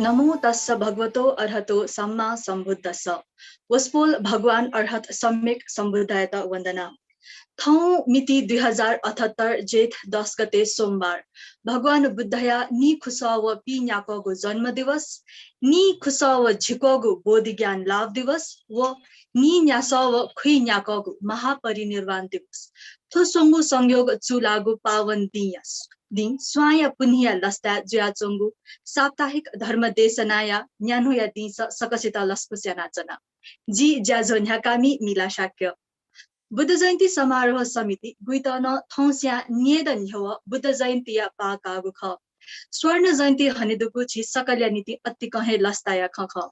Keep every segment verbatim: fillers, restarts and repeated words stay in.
नमो तस्स भगवतो अरहतो सम्मा सम्बुद्धस्स। वसपोल भगवान अरहत सम्यक सम्बुद्धयात वन्दना। थौं मिति दुई हजार अठहत्तर जेठ दस गते सोमबार, भगवान बुद्धया नीखुसः व पीन्याकःगु जन्म दिवस, नीखुसः व झिक्वःगु बोधि ज्ञान लाभ दिवस व नीन्यासः व खुइन्याकःगु महापरिनिर्वाण दिवस। थ्व स्वंगू संयोग चूलाःगु पावन दिंया, दिं स्वांया पुन्हिया लसताय् जुयाच्वंगु साप्ताहिक धर्म देशनाया न्यान्हुया दिंस सकसित लसकुस यानाच्वना। जि ज्याझ्वः न्ह्याकामि मिला शाक्य। बुद्ध जयन्ती समारोह समिति गुइत नं थौंस्यां न्यय्द न्ह्यवः बुद्ध जयन्तीया पाः काःगु खः। स्वर्ण जयन्ती हनेदुगु झी सकलया निंतिं अतिकं हे लसताया खँ खः।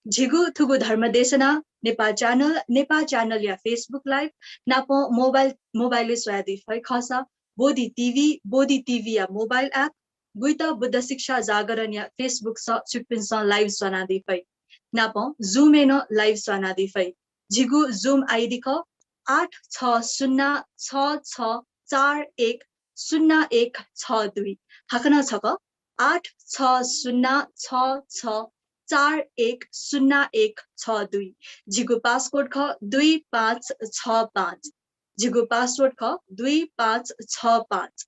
झीगु थुगु धर्मदेशना नेपाल channel, नेपाल channel या Facebook live नापं mobile, mobile-य् स्वयादी फइ खःसा बोधि TV, बोधि TV या mobile app, गुइत बुद्ध शिक्षा जागरणया Facebook स छिकपिन्सं live स्वानादी फइ। नापं Zoom-य् नं live स्वानादी फइ। झीगु Zoom ID खः आठ छ शून्य छ छ चार एक शून्य एक छ दुई। हाकनं छकः आठ छ शून्य छ छ चार एक शून्य एक छ दुई। झीगु passcode खः दुई पाँच छ पाँच। झीगु password खः दुई पाँच छ पाँच।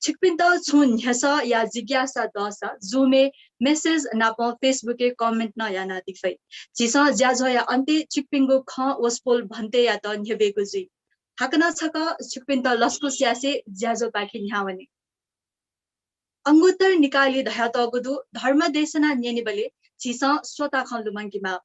छिकपिन्त छुं न्ह्यसः या जिज्ञासा दःसा Zoom-य् message नापं Facebook-य् comment नं यानादी फइ। झीसं ज्याझ्वःया अन्त्यय् छिकपिनिगु खँ वसपोल भन्तेयात न्ह्यब्वयेगु जुइ। हाकनं छकः छिकपिन्त लसकुस यासें ज्याझ्वःपाखे न्ह्यावने। अंगुत्तर निकायलय् धयातःगु दु, धर्मदेशना न्यनेबलय् झीसं स्वता खँ लुमंकेमाः।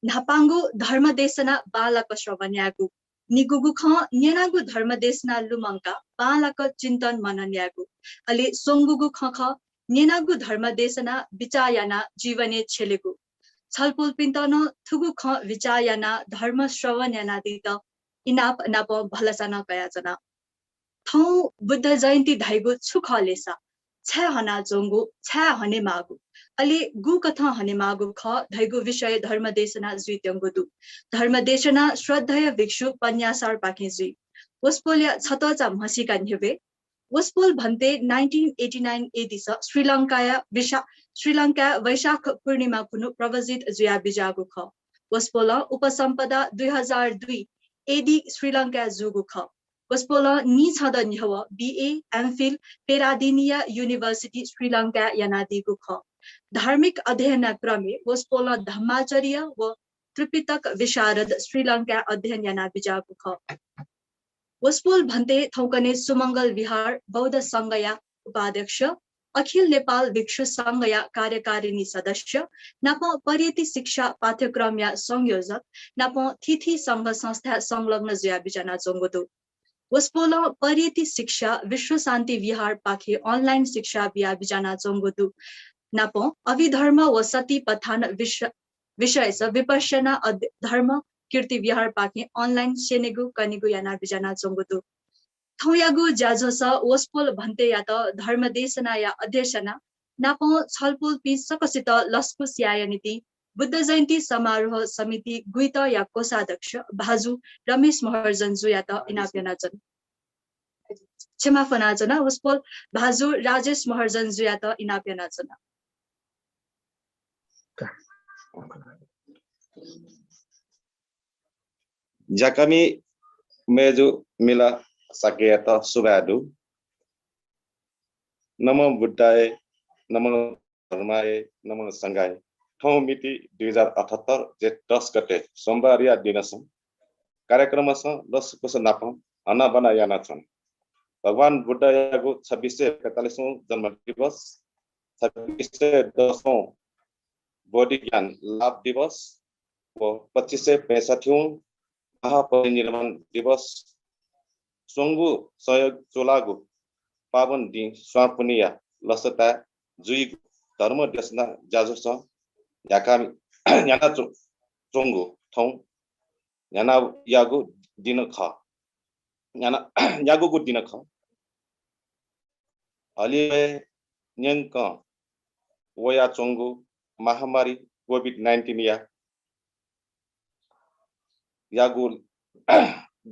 न्हापांगु धर्मदेशना बांलाक श्रवण यायेगु। निगूगु खँ न्यनागु धर्मदेशना लुमंकाः बांलाक चिन्तन मनन यायेगु। अले स्वंगूगु खँ खः न्यनागु धर्मदेशना बिचाः यानाः जीवनय् छ्यलेगु। छलपोलपिन्त नं थुगु खँ बिचाः यानाः धर्म श्रवण यानादीत इनाप नापं भलसा नं कयाच्वना। थौं बुद्ध जयन्ती धइगु छु खः लेसा, छाय् हनाच्वंगु, छाय् हनेमाःगु, अले गुकथं हनेमाःगु खः धइगु विषय धर्मदेशना जुइत्यंगु दु। धर्मदेशना श्रद्धेय भिक्षु पन्यासारपाखें जुइ। वसपोलया छतचा म्हसीका न्ह्यब्वये। वसपोल भन्ते nineteen eighty nine AD स श्रीलंकाया विशा-, श्रीलंकाय् वैशाख पूर्णिमा खुन्हु प्रव्रजित जुयाः बिज्याःगु खः। वसपोलं उपसम्पदा दुई हजार दुई AD श्रीलंकाय् जूगु खः। वसपोलं नीछदँ न्ह्यवः BA, MPhil पेरादिनीया University श्रीलंकाय् यानादीगु खः। धार्मिक अध्ययनया क्रमय् वसपोलं धम्माचर्य व त्रिपिटक विशारद श्रीलंकाय् अध्ययन यानाबिज्याःगु खः। वसपोल भन्ते थौंकन्हय् सुमंगल विहार बौद्ध संघया उपाध्यक्ष, अखिल नेपाल भिक्षु संघया कार्यकारिणी सदस्य नापं परियति शिक्षा पाठ्यक्रमया संयोजक नापं थीथी संघ संस्थाय् संलग्न जुयाः बिज्यानाच्वंगु दु। वसपोलं परियति शिक्षा विश्व शान्ति विहारपाखें online शिक्षा बियाः बिज्यानाच्वंगु दु। नापं अभिधर्म व सतिपथ्ठान विष-, विषयस विपश्यना अध्य-, धर्म कीर्ति विहारपाखें online स्यनेगु कनेगु यानाः बिज्यानाच्वंगु दु। थौंयागु ज्याझ्वलय् वसपोल भन्तेयात धर्मदेशनाया अध्यक्षना नापं छलपोलपिं सकसित लसकुस यायेया निंतिं बुद्ध जयन्ती समारोह समिति गुइतया कोषाध्यक्ष भाजु रमेश महर्जनजुयात इनाप यानाच्वना। क्षमा फ्वनाच्वना, वसपोल भाजु राजेश महर्जनजुयात इनाप यानाच्वना। ज्याकःमि मय्जु मिला शाक्ययात सुभाय् दु। नमो बुद्धाय, नमो धर्माय, नमो संघाय। थौं मिति दुई हजार अठहत्तर जेठ दस गते सोमबारया दिनसं कार्यक्रमसं लसकुस नापं हनाबना यानाच्वना। भगवान बुद्धयागु छब्बिस सय पैंतालिसौं जन्म दिवस, छब्बिस सय दसौं बोधि ज्ञान लाभ दिवस व पच्चिस सय पैंसठ्ठीऔं महापरिनिर्वाण दिवस स्वंगू संयोग चूलाःगु पावन दिं स्वां पुन्हिया लसताय् जुइगु धर्म देशना ज्याझ्वलय् न्ह्याकामि-, न्ह्यानाच्व-, च्वंगु थौं न्ह्यानागु दिं खः। न्ह्याना-, न्ह्यागूगु दिं खः। हलिमय् न्यंकं वयाच्वंगु महामारी COVID nineteen या, यागु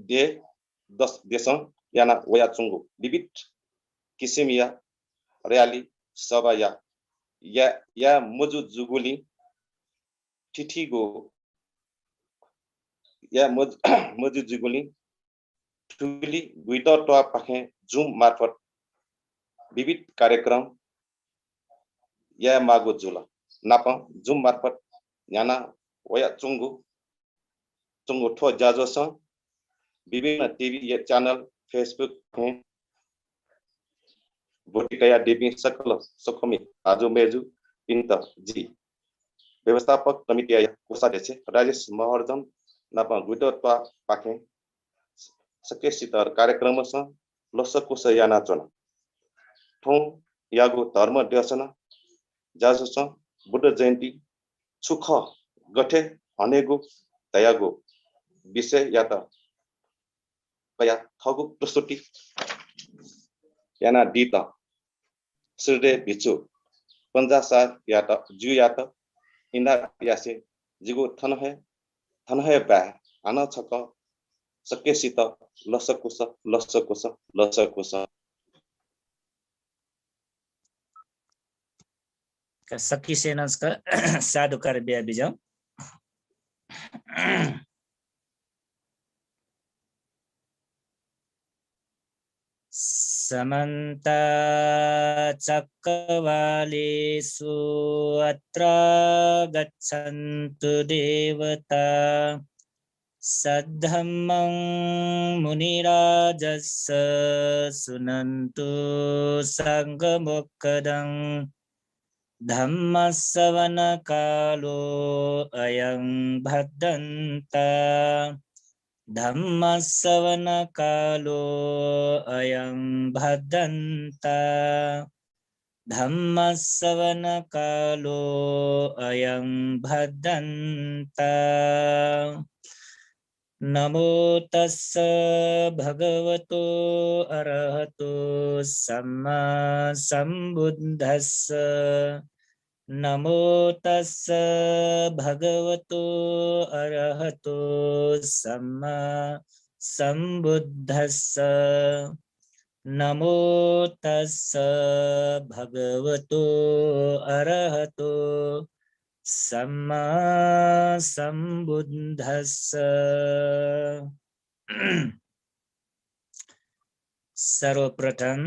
दे दस देशं याना वयाच्वंगु विविध किसिमया rally सभाया या, या मजू जूगुलिं थीथीगु, या मजू, मजू जूगुलिं थुलि गुइतत्वाःपाखें Zoom मार्फत विविध कार्यक्रम यायेमाःगु जुल। नापं Zoom मार्फत न्ह्याना वयाच्वंगु, च्वंगु थ्व ज्याझ्वलय् विभिन्न TV या channel, Facebook पाखें ब्वति कयादीपिं सकल सखुमि भाजु मय्जुपिन्त जि व्यवस्थापक कमिटीया कोषाध्यक्ष राजेश महर्जन नाप गुइतत्वाःपाखें सकसित कार्यक्रमसं लसकुस यानाच्वना। थौंयागु धर्म देशना ज्याझ्वलं बुद्ध जयन्ती छु खः, गथे हनेगु धयागु विषययात कयाः थःगु प्रस्तुति यानादीत श्रद्धेय भिक्षु पञ्चासारयात, ज्यूयात इनाप यासें जिगु थन हे, थन हे बाय्। हानं छकः सकसित लसकुस, लसकुस, लसकुस। का सकसिनं छकः साधुकार बिया बिज्याहुँ। समन्ता चक्रवालेषु अत्रागच्छन्तु देवता। सद्धम्मं मुनिराजस्स सुनन्तु सग्गमोक्खदं। धम्मस्सवनकालो अयं भद्दन्ता। धम्मस्सवनकालो अयं भद्दन्ता। धम्मस्सवनकालो अयं भद्दन्ता। नमो तस्स भगवतो अरहतो सम्मा सम्बुद्धस्स। नमो तस्स भगवतो अरहतो सम्मा सम्बुद्धस्स। नमो तस्स भगवतो अरहतो सम्मा सम्बुद्धस्स। सर्वप्रथम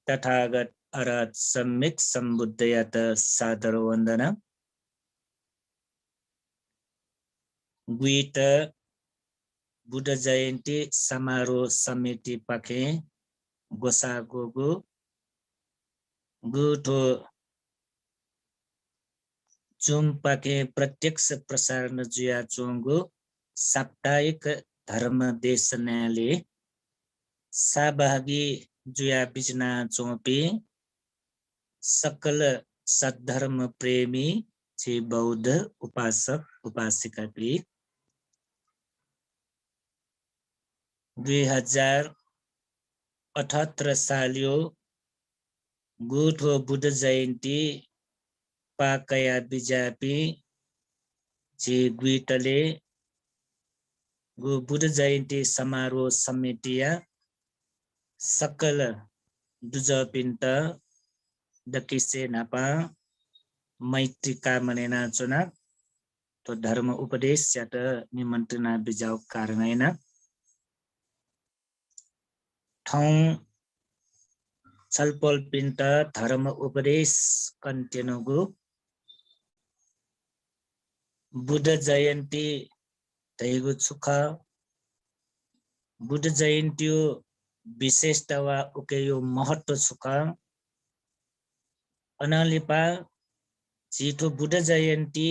तथागत अरहत सम्यक सम्बुद्धयात सादर वन्दना। गुइत बुद्ध जयन्ती समारोह समितिपाखें ग्वसाः ग्वःगु गु थ्व Zoom पाखें प्रत्यक्ष प्रसारण जुयाच्वंगु साप्ताहिक धर्म देशनाय् सहभागी जुया बिज्यानाच्वंपिं सकल सद्धर्म प्रेमी झी बौद्ध उपासक उपासिकापिं, दुई हजार अठहत्तर सालयो गु थ्व बुद्ध जयन्ती पाः कया बिज्याःपिं झी गुइतले गु बुद्ध जयन्ती समारोह समितिया सकल दुजःपिन्त दकिसे न्हापां मैत्री कामना यानाच्वना। थ्व धर्म उपदेशयात निमन्त्रणा बिज्याःगु कारणं याना थौं छलपोलपिन्त धर्म उपदेश कनेत्यनागु बुद्ध जयन्ती धइगु छु खः, बुद्ध जयन्तीयो विशेषता वा उकियो महत्व छु खः, अनं लिपा झी थ्व बुद्ध जयन्ती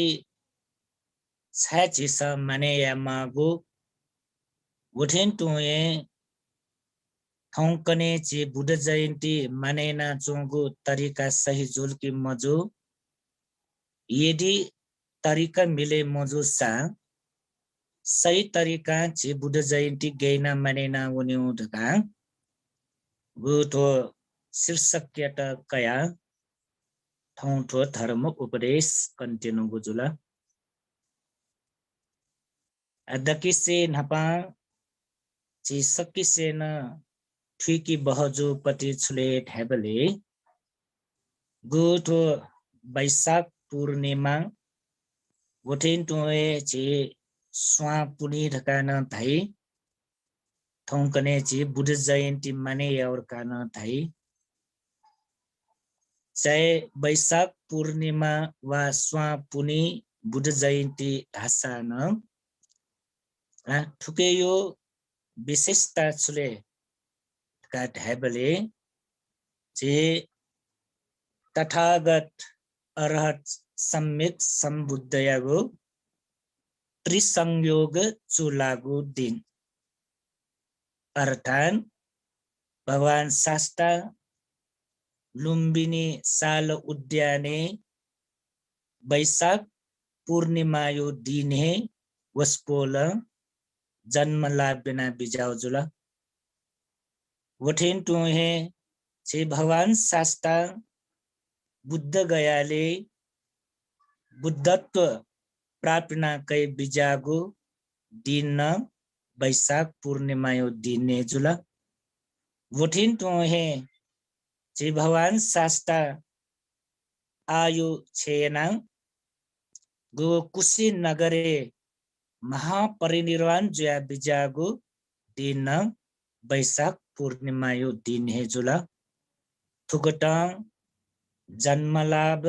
छाय् झीसं मानय् यायेमाःगु, व थें तुं हे थौंकन्हय् झी बुद्ध जयन्ती मानय् यानाच्वंगु तरिका सही जुल कि मजू, यदि तरिका मिले मजूसा सही तरिकां झी बुद्ध जयन्ती गय् याना मानय् याना वनेगु धकाः गु थ्व शीर्षकयात कयाः थौं थ्व धर्म उपदेश कनेत्यनागु जुल। अ, दकिसे न्हापां झी सकसिनं थुइके बहःजू पति छु ले धायेबलय् गु थ्व वैशाख पूर्णिमा, वथें तुं हे झी स्वां पुन्हि धकाः नं धाइ। थौंकन्हय् झी बुद्ध जयन्ती माने याःगु धकाः नं धाइ। चाहे वैशाख पूर्णिमा वा स्वां पुन्हि बुद्ध जयन्ती धाःसां नं, आ, थुकिया विशेषता छु ले धकाः धायेबलय् झी तथागत अरहत सम्यक सम्बुद्धयागु त्रिसंयोग चूलाःगु दिं, अर्थात् भगवान शास्ता लुम्बिनी साल उद्यानय् वैशाख पूर्णिमाया दिं हे वसपोलं जन्म लाभ याना बिज्याःगु जुल। वथें तुं हे झी भगवान शास्ता बुद्ध गयालय् बुद्धत्व प्राप्त याना कयाबिज्याःगु दिं नं वैशाख पूर्णिमाया दिं हे जुल। वथें तुं हे झी भगवान शास्ता आयु क्षय यानाः गुगु कुशीनगरय् महापरिनिर्वाण जुया बिज्याःगु दिं नं वैशाख पूर्णिमाया दिं हे जुल। थुकथं जन्म लाभ,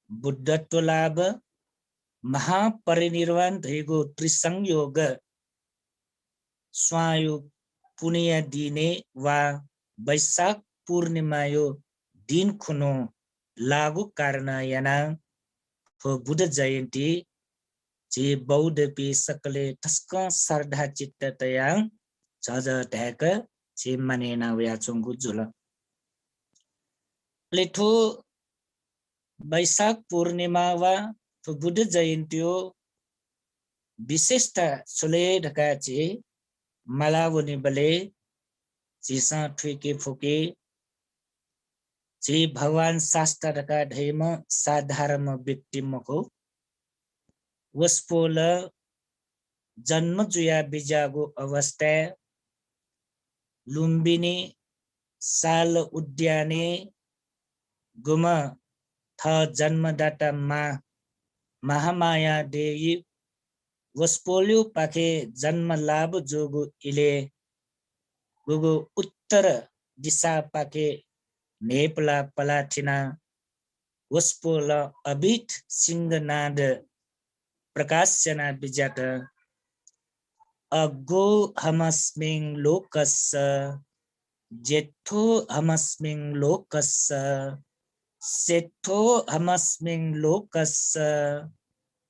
बुद्धत्व लाभ, महापरिनिर्वाण धइगु त्रिसंयोग स्वांया पुन्हिया दिं वा वैशाख पूर्णिमाया दिं खुन्हु लाःगु कारणं यानाः थ्व बुद्ध जयन्ती झी बौद्धपिं सकलें तसकं श्रद्धा चित्त तयाः झःझः धायेक झी माने याना वयाच्वंगु जुल। अले थ्व वैशाख पूर्णिमा वा थ्व बुद्ध जयन्तीया विशेषता छु ले धकाः झी माला वनीबलय् झीसं थुइके फुके, झी भगवान शास्ता धकाः धइम्ह साधारण व्यक्ति मखु। वसपोल जन्म जुया बिज्याःगु अवस्थाय् लुम्बिनी साल उद्यानय् गुम्ह थः जन्मदाता मां महामाया देवी वसपोलया पाखें जन्म लाभ जूगु इलय् गुगु उत्तर दिशापाखे न्हय्‌पला पलाथिना वसपोलं अभिट सिंहनाद प्रकाश याना बिज्यात। अग्गोऽहमस्मिं लोकस्स ज्येष्ठोऽहमस्मिं लोकस्स श्रेष्ठोऽहमस्मिं लोकस्स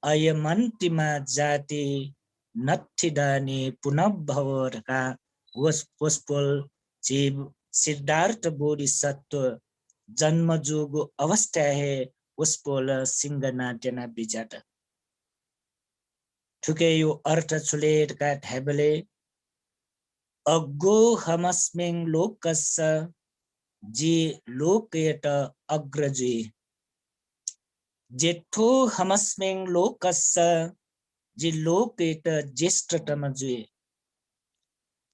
अयमन्तिमा जाति नत्थिदानी पुनर्भव धकाः वस-, वसपोल झी सिद्धार्थ बोधिसत्व जन्म जूगु अवस्थाय् हे वसपोलं सिंहनाद याना बिज्यात। थुकिया अर्थ छु ले धकाः धायेबलय् अग्गोऽहमस्मिं लोकस्स जि लोकयात अग्र जुइ। ज्येष्ठोऽहमस्मिं लोकस्स जि लोकयात ज्येष्ठतम जुइ।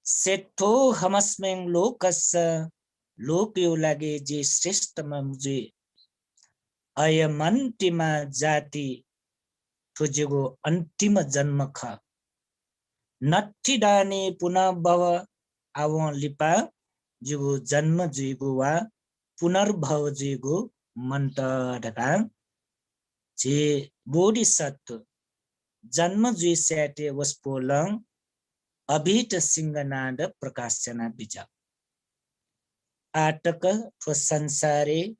श्रेष्ठोऽहमस्मिं लोकस्स लोकया लागि जि श्रेष्ठतम जुइ। अयमन्तिमा जाति थ्व जिगु अन्तिम जन्म खः। नत्थिदानी पुनर्भव आवं लिपा जिगु जन्म जुइगु वा पुनर्भव जुइगु मन्त धकाः झी बोधिसत्व जन्म जुइसाय्‌तय् वसपोलं अभिट सिंहनाद प्रकाश याना बिज्यात। आःतक थ्व संसारय्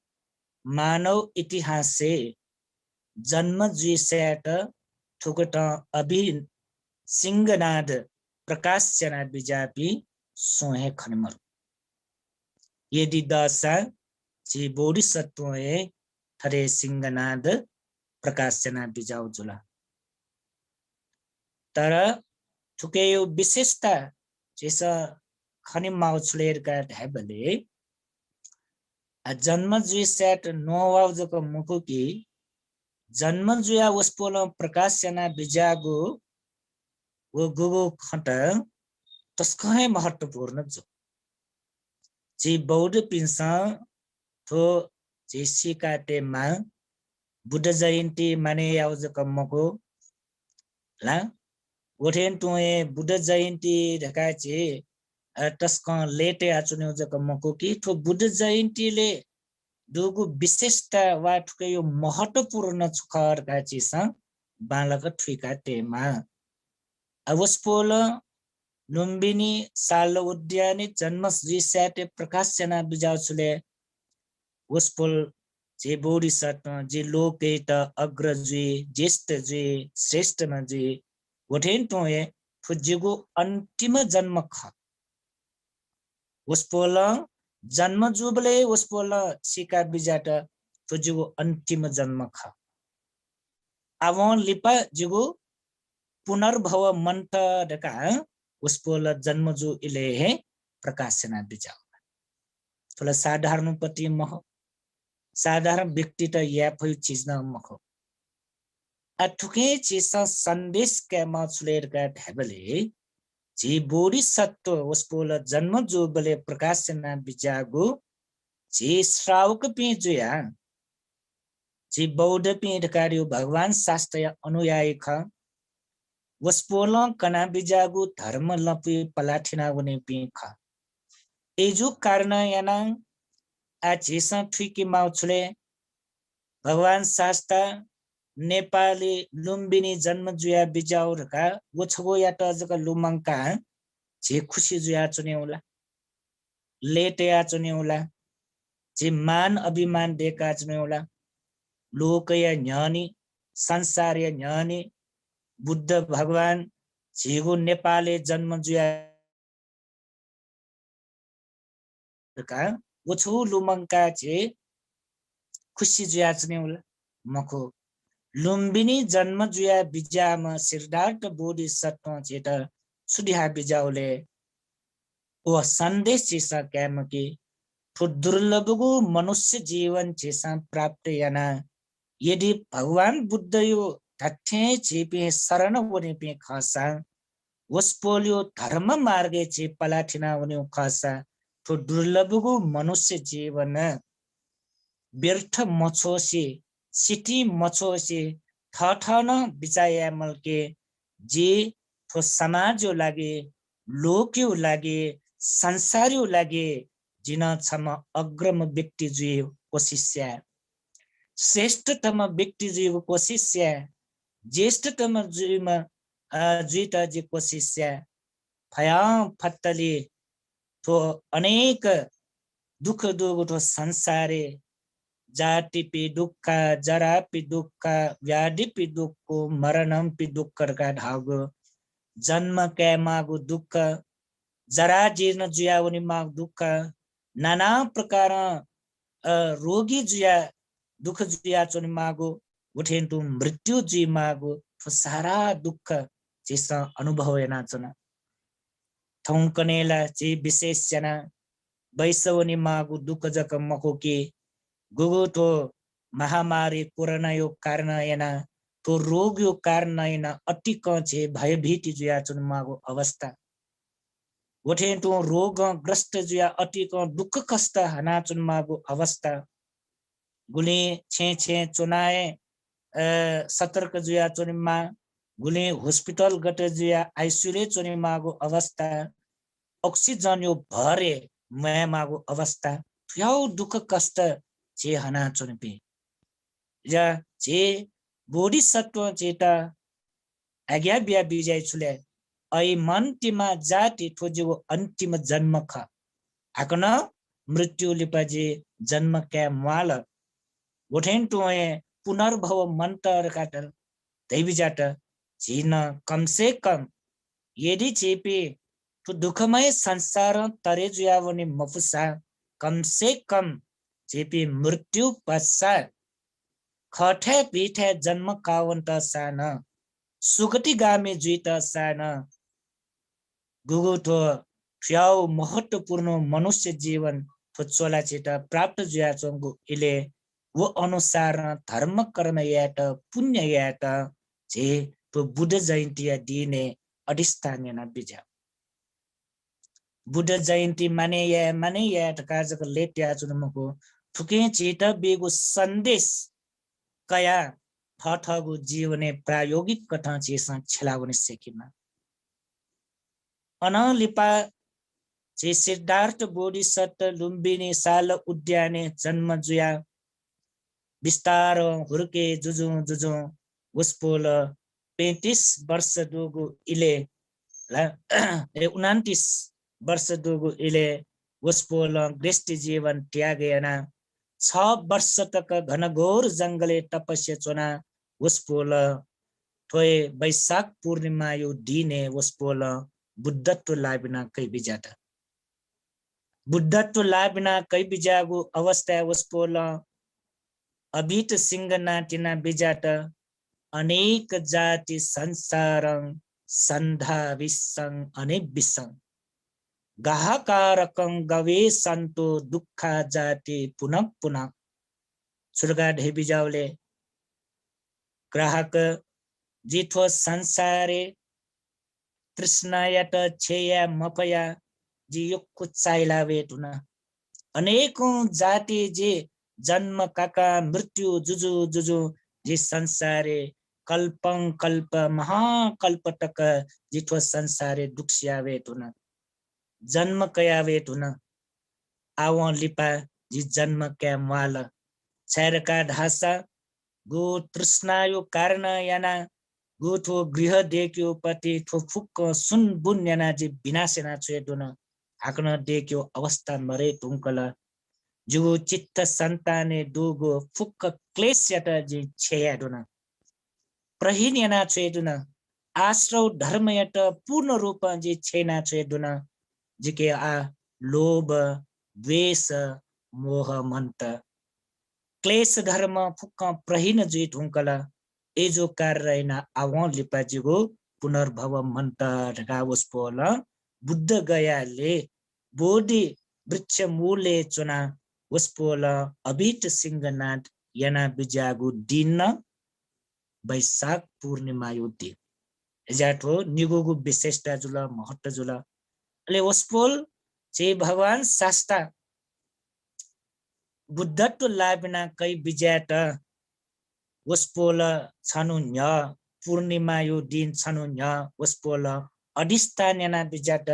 मानव इतिहासय् जन्म जुइसाय्‌त थुकथं अभिट सिंहनाद प्रकाश याना बिज्याःपिं सुं हे खने मरु। यदि दःसा झी बोधिसत्वं हे थथे सिंहनाद प्रकाश याना बिज्याःगु जुल। तर थुकिया विशेषता झीसं खने माःगु छु ले धकाः धायेबलय् आ, जन्म जुइसाय्‌त नवाःगु जक मखु कि जन्म जुयाः वसपोलं प्रकाश याना बिज्याःगु व गुगु खँत तसकं हे महत्त्वपूर्ण जू। झी बौद्धपिन्सं थ्व झी सीकातये माः, बुद्ध जयन्ती माने याउ जक मखु ला। उथें तुं हे बुद्ध जयन्ती धकाः झी, अ, तसकं लय् तयाच्वनेउ जक मखु कि थ्व बुद्ध जयन्तीले दुगु विशेषता वा थुकिया महत्त्वपूर्ण छु खः धकाः झीसं बांलाक थुइका तयेमाः। अ, वसपोलं लुम्बिनी सारल उद्यानय् जन्म जुइसाय्‌तय् प्रकाश याना बिज्याउ छुले वसपोल झी बोधिसत्व, झी लोकय्‌त अग्र जुइ, ज्येष्ठ जुइ, श्रेष्ठम्ह जुइ, उथें तुं हे थ्व जिगु अन्तिम जन्म खः। वसपोलं जन्म जूबलय् वसपोलं सीका बिज्यात, थ्व जिगु अन्तिम जन्म खः। आवं लिपा जिगु पुनर्भव मन्त धकाः वसपोल जन्म जू इलय् हे प्रकाश याना बिज्याउ। थ्व ला साधारण पति मखु, साधारण व्यक्तित याये फयु चिज नं मखु। आ, थुकिं झीसं सन्देश कायेमाः छु ले धकाः धायेबलय् झी बोधिसत्व वसपोल जन्म जूबलय् प्रकाश याना बिज्याःगु झी श्रावकपिं जुयाः झी बौद्धपिं धकाः धइउ भगवान शास्ताया अनुयायी खः। वसपोलं कना बिज्याःगु धर्म लँपुइ पलाथिना वनीपिं खः। अय्‌जु कारणं यानाः आ झीसं थुइके माउ छु ले, भगवान शास्ता नेपालय् लुम्बिनी जन्म जुया बिज्याउ धकाः व छगूयात जक लुमंकाः झी खुसी जुयाच्वनेउ ला, लय् तयाच्वनेउ ला, झी मान अभिमान दय्‌काच्वनेउ ला, लोकया न्ह्यःने, संसारया न्ह्यःने बुद्ध भगवान झीगु नेपालय् जन्म जुया धकाः व छगू लुमंकाः झी खुसी जुयाच्वनेउ ला? मखु। लुम्बिनी जन्म जुया बिज्याःम्ह सिद्धार्थ बोधिसत्वं झीत छु धया बिज्याउ ले? व सन्देश झीसं कायेमाः कि थ्व दुर्लभगु मनुष्य जीवन झीसं प्राप्त याना यदि भगवान बुद्धयु धात्थें झीपिं शरण वनीपिं खःसा, वसपोलयु धर्म मार्गय् झी पलाथिना वनेउ खःसा, थ्व दुर्लभगु मनुष्य जीवन व्यर्थ मछ्वसे, सितिं मछ्वसे थःथः नं बिचाः याये माल कि जि थ्व समाजयु लागि, लोकयु लागि, संसारयु लागि जि नं छम्ह अग्रम्ह व्यक्ति जुइगु कोसिस याये, श्रेष्ठतम व्यक्ति जुइगु कोसिस याये, ज्येष्ठतम जुइम्ह, अ, जुइत जि कोसिस याये। फयांफत्तले थ्व अनेक दुःख दुगु थ्व संसारय् जातिपि दुःख, जरापि दुःख, व्याधिपि दुःख, मरणंपि दुःख धकाः धाःगु, जन्म कायेमाःगु दुःख, जराजीर्ण जुयावनेमाःगु दुःख, नाना प्रकारं, अ, रोगी जुया, दुःख जुयाच्वनेमाःगु, उथें तुं मृत्यु जुइमाःगु, थ्व सारा दुःख झीसं अनुभव यानाच्वना। थौंकन्हय् ला झी विशेष यानाः बैस वनेमाःगु दुःख जक मखु कि, गुगु थ्व महामारी कोरोनायु कारणं यानाः, थ्व रोगयु कारणं यानाः अतिकं झी भयभीति जुयाच्वनेमाःगु अवस्था। उथें तुं रोगं ग्रस्त जुयाः अतिकं दुःख कष्ट हनाच्वनेमाःगु अवस्था। गुलिं छेँय् छेँय् च्वनाः हे, अ, सतर्क जुयाच्वनेमाः, गुलिं hospital गत जुयाः ICU-य् च्वनेमाःगु अवस्था, oxygen-यु भरय् म्वायेमाःगु अवस्था, थुयाउ दुःख कष्ट झी हनाच्वनीपिं। या झी बोधिसत्वं झीत आज्ञा बिया बिज्याइ छु ले, अय्‌मन्तिमा जाति थ्व जिगु अन्तिम जन्म खः। हाकनं मृत्यु लिपा जि जन्म काये म्वाल। उथें तुं हे पुनर्भव मन्त धकाः धइबिज्यात। झी नं कम से कम यदि झीपिं थ्व दुःखमय संसारं तरे जुयावने मफुसा, कम से कम झीपिं मृत्यु पश्चात खःथाय् भिथाय् जन्म कावंतःसां नं, सुगतिगामी जुइतःसां नं, गुगु थ्व थ्वयाउ महत्त्वपूर्ण मनुष्य जीवन थ्व च्वला झीत प्राप्त जुयाच्वंगु इलय् व अनुसारं धर्म कर्म यायेत, पुण्य यायेत झी थ्व बुद्ध जयन्तीया दिनय् अधिष्ठान याना बिज्याउ। बुद्ध जयन्ती माने याये, माने याये धकाः जक लय् तयाच्वने मखु। थुकिं झीत बीगु सन्देश कयाः थःथःगु जीवनय् प्रायोगिक कथं झीसं छ्यला वने सय्‌केमाः। अनं लिपा झी सिद्धार्थ बोधिसत्व लुम्बिनी साल उद्यानय् जन्म जुयाः बिस्तारं हुर्के जुजुं जुजुं वसपोल पैंतिस वर्ष दुगु इलय् ला, ए, उनन्तिस वर्ष दुगु इलय् वसपोलं गृहस्थी जीवन त्याग यानाः छ वर्ष तक घनघोर जंगलय् तपस्या च्वनाः वसपोलं थ्व हे वैशाख पूर्णिमायु दिनय् वसपोलं बुद्धत्व लाः बिना कइ बिज्यात। बुद्धत्व लाः बिना कइ बिज्याःगु अवस्थाय् वसपोलं अभीत सिंहनाथ याना बिज्यात। अनेक जाति संसारं सन्धाविस्सं अनेविस्सं गाहकारकं गवेसन्तो दुःखा जाति पुनः पुनः। छु धकाः धइ बिज्याउले, ग्राहक, जि थ्व संसारय् तृष्णायात छेँ याये मफयाः जि यक्व चाःहिला वये धुन। अनेकौं जाति जि जन्म काकाः मृत्यु जुजु जुजु जि संसारय् कल्पं कल्प महाकल्प तक जि थ्व संसारय् दुःख सिया वये धुन, जन्म कया वये धुन। आवं लिपा जि जन्म काये म्वाल। छाय् धकाः धाःसा गु तृष्णायु कारणं यानाः गु थ्व गृह देक्यु पति थ्व फुक्कं सुनबुन यानाः जि विनाश याना छ्वये धुन। हाकनं देक्यु अवस्था मरे धुंकल। जिगु चित्त सन्तानय् दुगु फुक्क क्लेशयात जिं छेँ याये धुन, प्रहीन याना छ्वये धुन। आश्रव धर्मयात पूर्ण रूपं जिं छेँ याना छ्वये धुन। जिके आः लोभ, द्वेष, मोह मन्त। क्लेश धर्म फुक्कं प्रहीन जुइ धुंकल। अय्जु कार्य यानाः आवं लिपा जिगु पुनर्भव मन्त धकाः वसपोलं बुद्ध गयाले बोधि वृक्ष मूलय् च्वनाः वसपोलं अभीत सिंहनाद याना बिज्याःगु दिं नं वैशाख पूर्णिमायु दिं। अय्ज्या थ्व निगूगु विशेषता जुल, महत्व जुल। अले वसपोल झी भगवान शास्ता बुद्धत्व लाः बिना कइ बिज्यायेत वसपोल छन्हु न्ह्यः, पूर्णिमायु दिं छन्हु न्ह्यः वसपोल अधिष्ठान याना बिज्यात।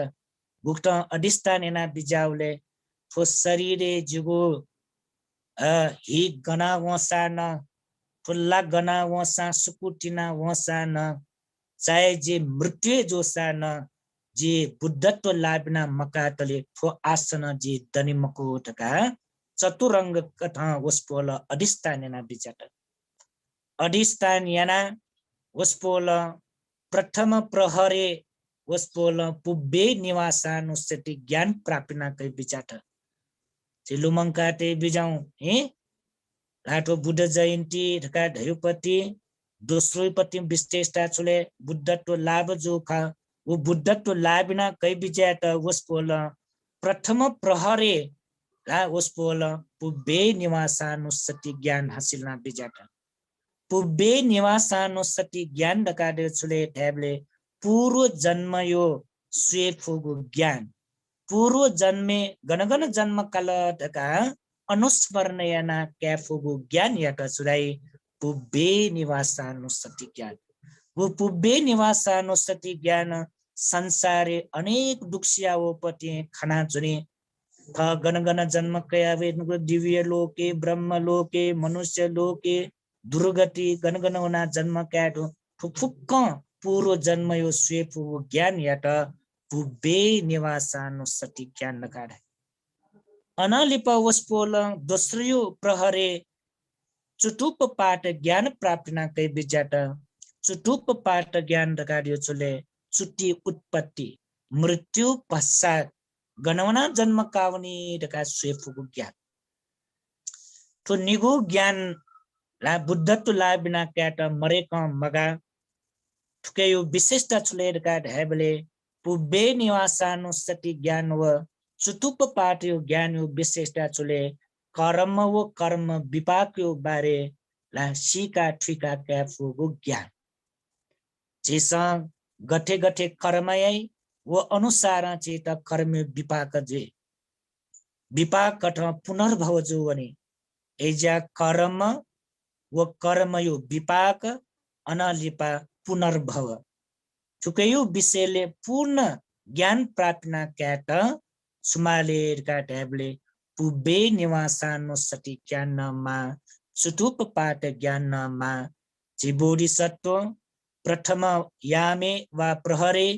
गुकथं अधिष्ठान याना बिज्याउले थ्व शरीरय् जिगु, अ, हि गना वंसां नं, थ्व ला गना वंसां, सुकु तिना वंसां नं, चाहे जि मृत्युय् जूसां नं, जि बुद्धत्व लाः बिना मकातले थ्व आसनं जि दने मखु धकाः चतुरंग कथं वसपोल अधिष्ठान याना बिज्यात। अधिष्ठान यानाः वसपोलं प्रथम प्रहरय् वसपोलं पुब्बे निवासानुस्सति ज्ञान प्राप्त याना कइ बिज्यात। झी लुमंकातय् बिज्याहुँ, हँ? ला थ्व बुद्ध जयन्ती धकाः धयुपति, दोस्रोयुपति विशेषता छु ले, बुद्धत्व लाभ जू खः। व बुद्धत्व लाः बिना कइ बिज्यात वसपोलं प्रथम प्रहरय् ला वसपोलं पुब्बे निवासानुस्सति ज्ञान हासिल याना बिज्यात। पुब्बे निवासानुस्सति ज्ञान धकाः धयो छु ले धायेबले पूर्व जन्मयो स्वये फुगु ज्ञान। पूर्व जन्मय् गन गन जन्म काल धकाः अनुस्मरण याना काये फुगु ज्ञानयात छु धाइ? पुब्बे निवासानुस्सति ज्ञान। व पुब्बे निवासानुस्सति ज्ञान संसारय् अनेक दुःख सिया वःपतिं खना च्वनी। थः गन गन जन्म कया वये धुंकल, दिव्य लोके, ब्रह्म लोके, मनुष्य लोके, दुर्गति, गन गन वना जन्म काये धुं, थ्व फुक्कं पूर्व जन्मयो स्वये फुगु ज्ञानयात पुब्बे निवासानुस्सति ज्ञान धकाः धाइ। अनं लिपा वसपोलं दोस्रोयो प्रहरय् चुटुप्पपात ज्ञान प्राप्त याना कइ बिज्यात। चुटुप्पपात ज्ञान धकाः धयो छु ले, चुटि उत्पत्ति, मृत्यु पश्चात गन वना जन्म कावनी धकाः स्वये फुगु ज्ञान। थ्व निगू ज्ञान ला बुद्धत्व लाः बिना कायेत मरय्कं मगाः। थुकियो विशेषता छु ले धकाः धायेबले पुब्बे निवासानुस्सति ज्ञान व चुटुप्पपातयो ज्ञानयो विशेषता छु ले, कर्म व कर्म विपाकयो बारे ला सीका थुइका काये फुगु ज्ञान। झीसं गथे गथे कर्म याइ, व अनुसारं झीत कर्मयो विपाक जुइ। विपाक कथं पुनर्भव जू वनी। अय्ज्या कर्म व कर्मयो विपाक, अनं लिपा पुनर्भव। थुकियो विषयले पूर्ण ज्ञान प्राप्त याना कायेत छु माले धकाः धायेबलय् पुब्बे निवासानुस्सति ज्ञान नं माः, चतुपपात ज्ञान नं माः। झी बोधिसत्व प्रथम यामे वा प्रहरे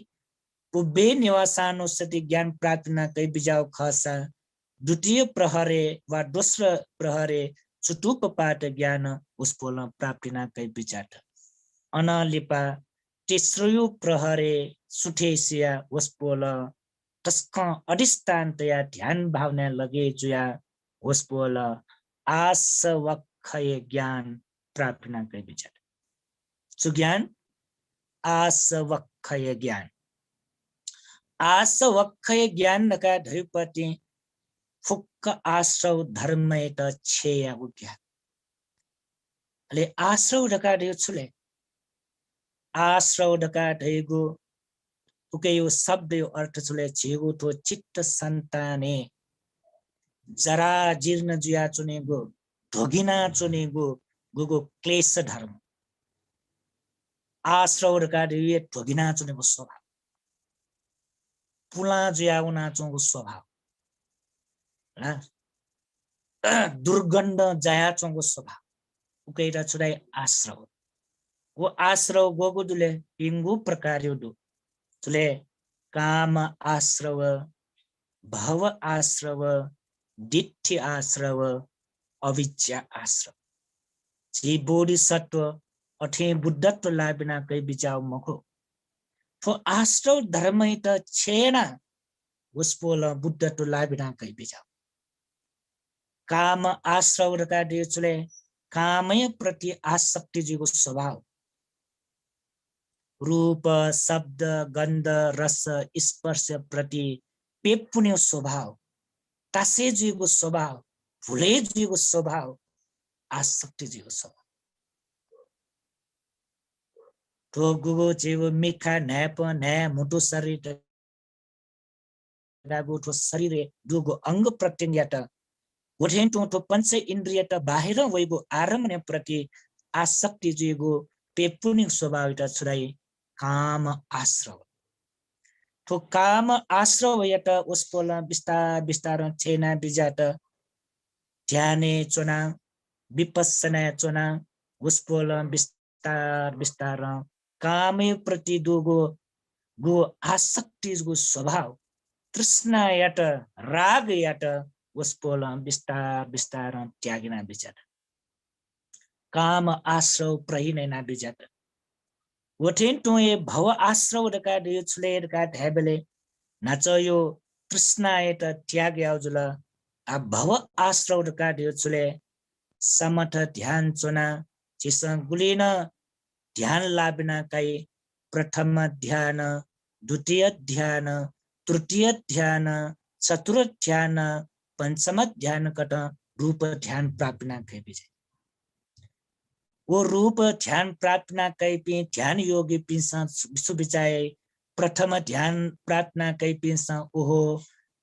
पुब्बे निवासानुस्सति ज्ञान प्राप्त याना कयाबिज्याःगु खःसा द्वितीय प्रहरे वा दोस्रो प्रहरे चतुपपात ज्ञान वसपोलं प्राप्त याना कयाबिज्यात। अनं लिपा तेस्रोयो प्रहरे सुथय् सियाः वसपोलं तसकं अधिष्ठान तयाः ध्यान भावनाय् लगे जुयाः वसपोलं आसवक्खय ज्ञान प्राप्त याना कयाबिज्यात। छु ज्ञान? आसवक्खय ज्ञान। आसवक्खय ज्ञान धकाः धयागुपाखें फुक्क आश्रव धर्मयात क्षय याःगु ज्ञान। अले आश्रव धकाः धयागु छु ले? आश्रव धकाः धयागु उकियो शब्दयो अर्थ छु ले? झीगु थ्व चित्त सन्तानय् जराजीर्ण जुयाच्वनीगु, ध्वगिनाच्वनीगु गुगु क्लेश धर्म। आश्रव धकाः धयागु हे ध्वगिनाच्वनीगु स्वभाव, पुलां जुया वनाच्वंगु स्वभाव, हँ? दुर्गन्ध जायाच्वंगु स्वभाव, उकियात छु धाइ? आश्रव। व आश्रव ग्वःगु दु ले? भिंगु प्रकारयो दु। छु ले? काम आश्रव, भव आश्रव, दिट्ठी आश्रव, अविज्या आश्रव। झी बोधिसत्व अथें बुद्धत्व लाः बिना कयाबिज्याःगु मखु। थ्व आश्रव धर्मयात क्षय यानाः वसपोलं बुद्धत्व लाः बिना कयाबिज्याःगु। काम आश्रव धकाः धयागु छु ले? कामया प्रति आसक्ति जुइगु स्वभाव। रूप, शब्द, गन्ध, रस, स्पर्श प्रति प्यपुनेगु स्वभाव, तासे जुइगु स्वभाव, भुले जुइगु स्वभाव, आसक्ति जुइगु स्वभाव। थ्व गुगु झीगु मिखा, न्हाय्पं, न्हाय्, म्हुतु शरीर धयागु थ्व शरीरय् दुगु अंग प्रत्यंगयात, व थें तुं थ्व पञ्च इन्द्रियत बाहिरं वइगु आरम्भणया प्रति आसक्ति जुइगु प्यपुनेगु स्वभावयात छु धाइ? काम आश्रव। थ्व काम आश्रवयात वसपोलं बिस्तार बिस्तारं क्षय याना बिज्यात। ध्यानय् च्वनाः, विपश्यनाय् च्वनाः वसपोलं बिस्तार बिस्तारं कामया प्रति दुगु, गु आसक्तिगु स्वभाव, तृष्णायात, रागयात वसपोलं बिस्तार बिस्तारं त्याग याना बिज्यात। काम आश्रव प्रहीण याना बिज्यात। व थें तुं हे भव आश्रव धकाः धयागु छु ले धकाः धायेबलय् न्हाचःयो तृष्णायात त्याग याःगु जुल। आ भव आश्रव धकाः धयागु छु ले? समथ ध्यान च्वनाः झीसं गुलि नं ध्यान लाः बिना काइ, प्रथम ध्यान, द्वितीय ध्यान, तृतीय ध्यान, चतुर्थ ध्यान, पञ्चम ध्यान कथं रूप ध्यान प्राप्त याना कयाबिज्याइ। व रूप ध्यान प्राप्त याना कयापिं ध्यान योगीपिन्सं छु, छु बिचाः याइ? प्रथम ध्यान प्राप्त याना कयापिन्सं ओहो,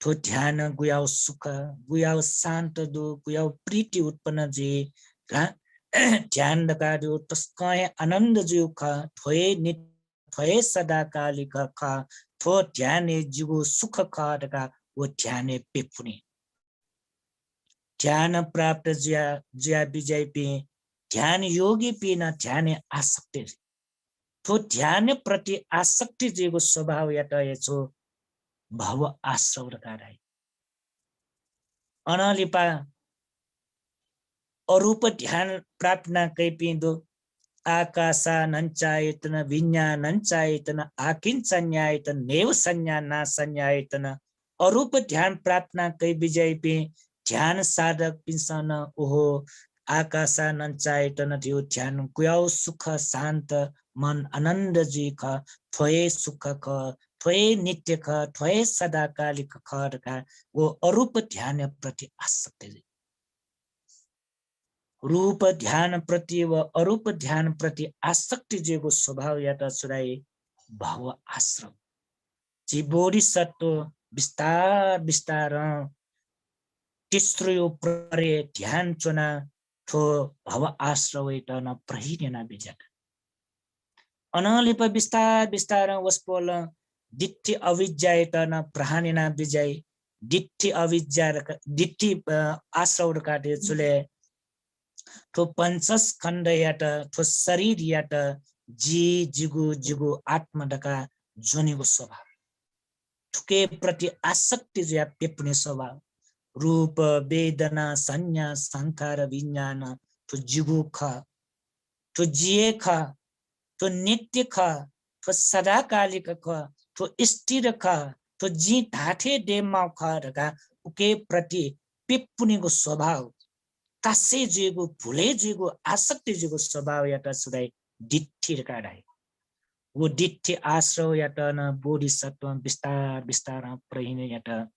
थ्व ध्यानं गुयाव सुख, गुयाव शान्त दु, गुयाव प्रीति उत्पन्न जुइ। का ध्यान धकाः धयागु तसकं हे आनन्द जुइगु खः। थ्व हे नि-, थ्व हे सदाकालिक खः। थ्व ध्यान हे जिगु सुख खः धकाः व ध्यानय् प्यपुनी। ध्यान प्राप्त जुया, जुया बिज्याइपिं ध्यान योगीपिं नं ध्यानय् आसक्ति जुइ। थ्व ध्यान प्रति आसक्ति जुइगु स्वभावयात हे छु भव आश्रव धकाः धाइ। अनं लिपा अरूप ध्यान प्राप्त याना कइपिं दु। आकासानञ्चायतन, विञ्ञानञ्चायतन, आकिञ्चञ्ञायतन, नेवसञ्ञानासञ्ञायतन। अरूप ध्यान प्राप्त याना कइ बिज्याइपिं ध्यान साधकपिन्सं नं ओहो, आकासानञ्चायतन धइगु ध्यान गुयाव सुख, शान्त, मन आनन्द जुइ खः, थ्व हे सुख खः, थ्व हे नित्य खः, थ्व हे सदाकालिक खः धकाः व अरूप ध्यान प्रति आसक्ति जुइ। रूप ध्यान प्रति व अरूप ध्यान प्रति आसक्ति जुइगु स्वभावयात छु धाइ भव आश्रव। झी बोधिसत्व बिस्तार बिस्तारं तेस्रोयो प्रहरय् ध्यान च्वनाः थ्व भव आश्रवयात नं प्रहार याना बिज्यात। अनंलिपा बिस्तार बिस्तारं वसपोलं दिट्ठी अविद्यायात नं प्रहार याना बिज्याइ। दिट्ठी अविद्या धका-, दिट्ठी, अ, आश्रव धकाः धयो चुले थ्व पञ्चस्कन्धयात, थ्व शरीरयात जि, जिगु, जिगु आत्मा धकाः ज्वनेगु स्वभाव। थुके प्रति आसक्ति जुया प्यपुने स्वभाव। रूप, वेदना, संज्ञा, संखार, विज्ञान, थ्व जिगु खः, थ्व जि हे खः, थ्व नित्य खः, थ्व सदाकालिक खः, थ्व स्थिर खः, थ्व जिं धाःथें दयेमाःगु खः धकाः उके प्रति प्यपुनेगु स्वभाव, तासे जुइगु, भुले जुइगु, आसक्ति जुइगु स्वभावयात छु धाइ? दिट्ठी धकाः धाइ। व दिट्ठी आश्रवयात नं बोधिसत्वं बिस्तार बिस्तारं प्रहार यात।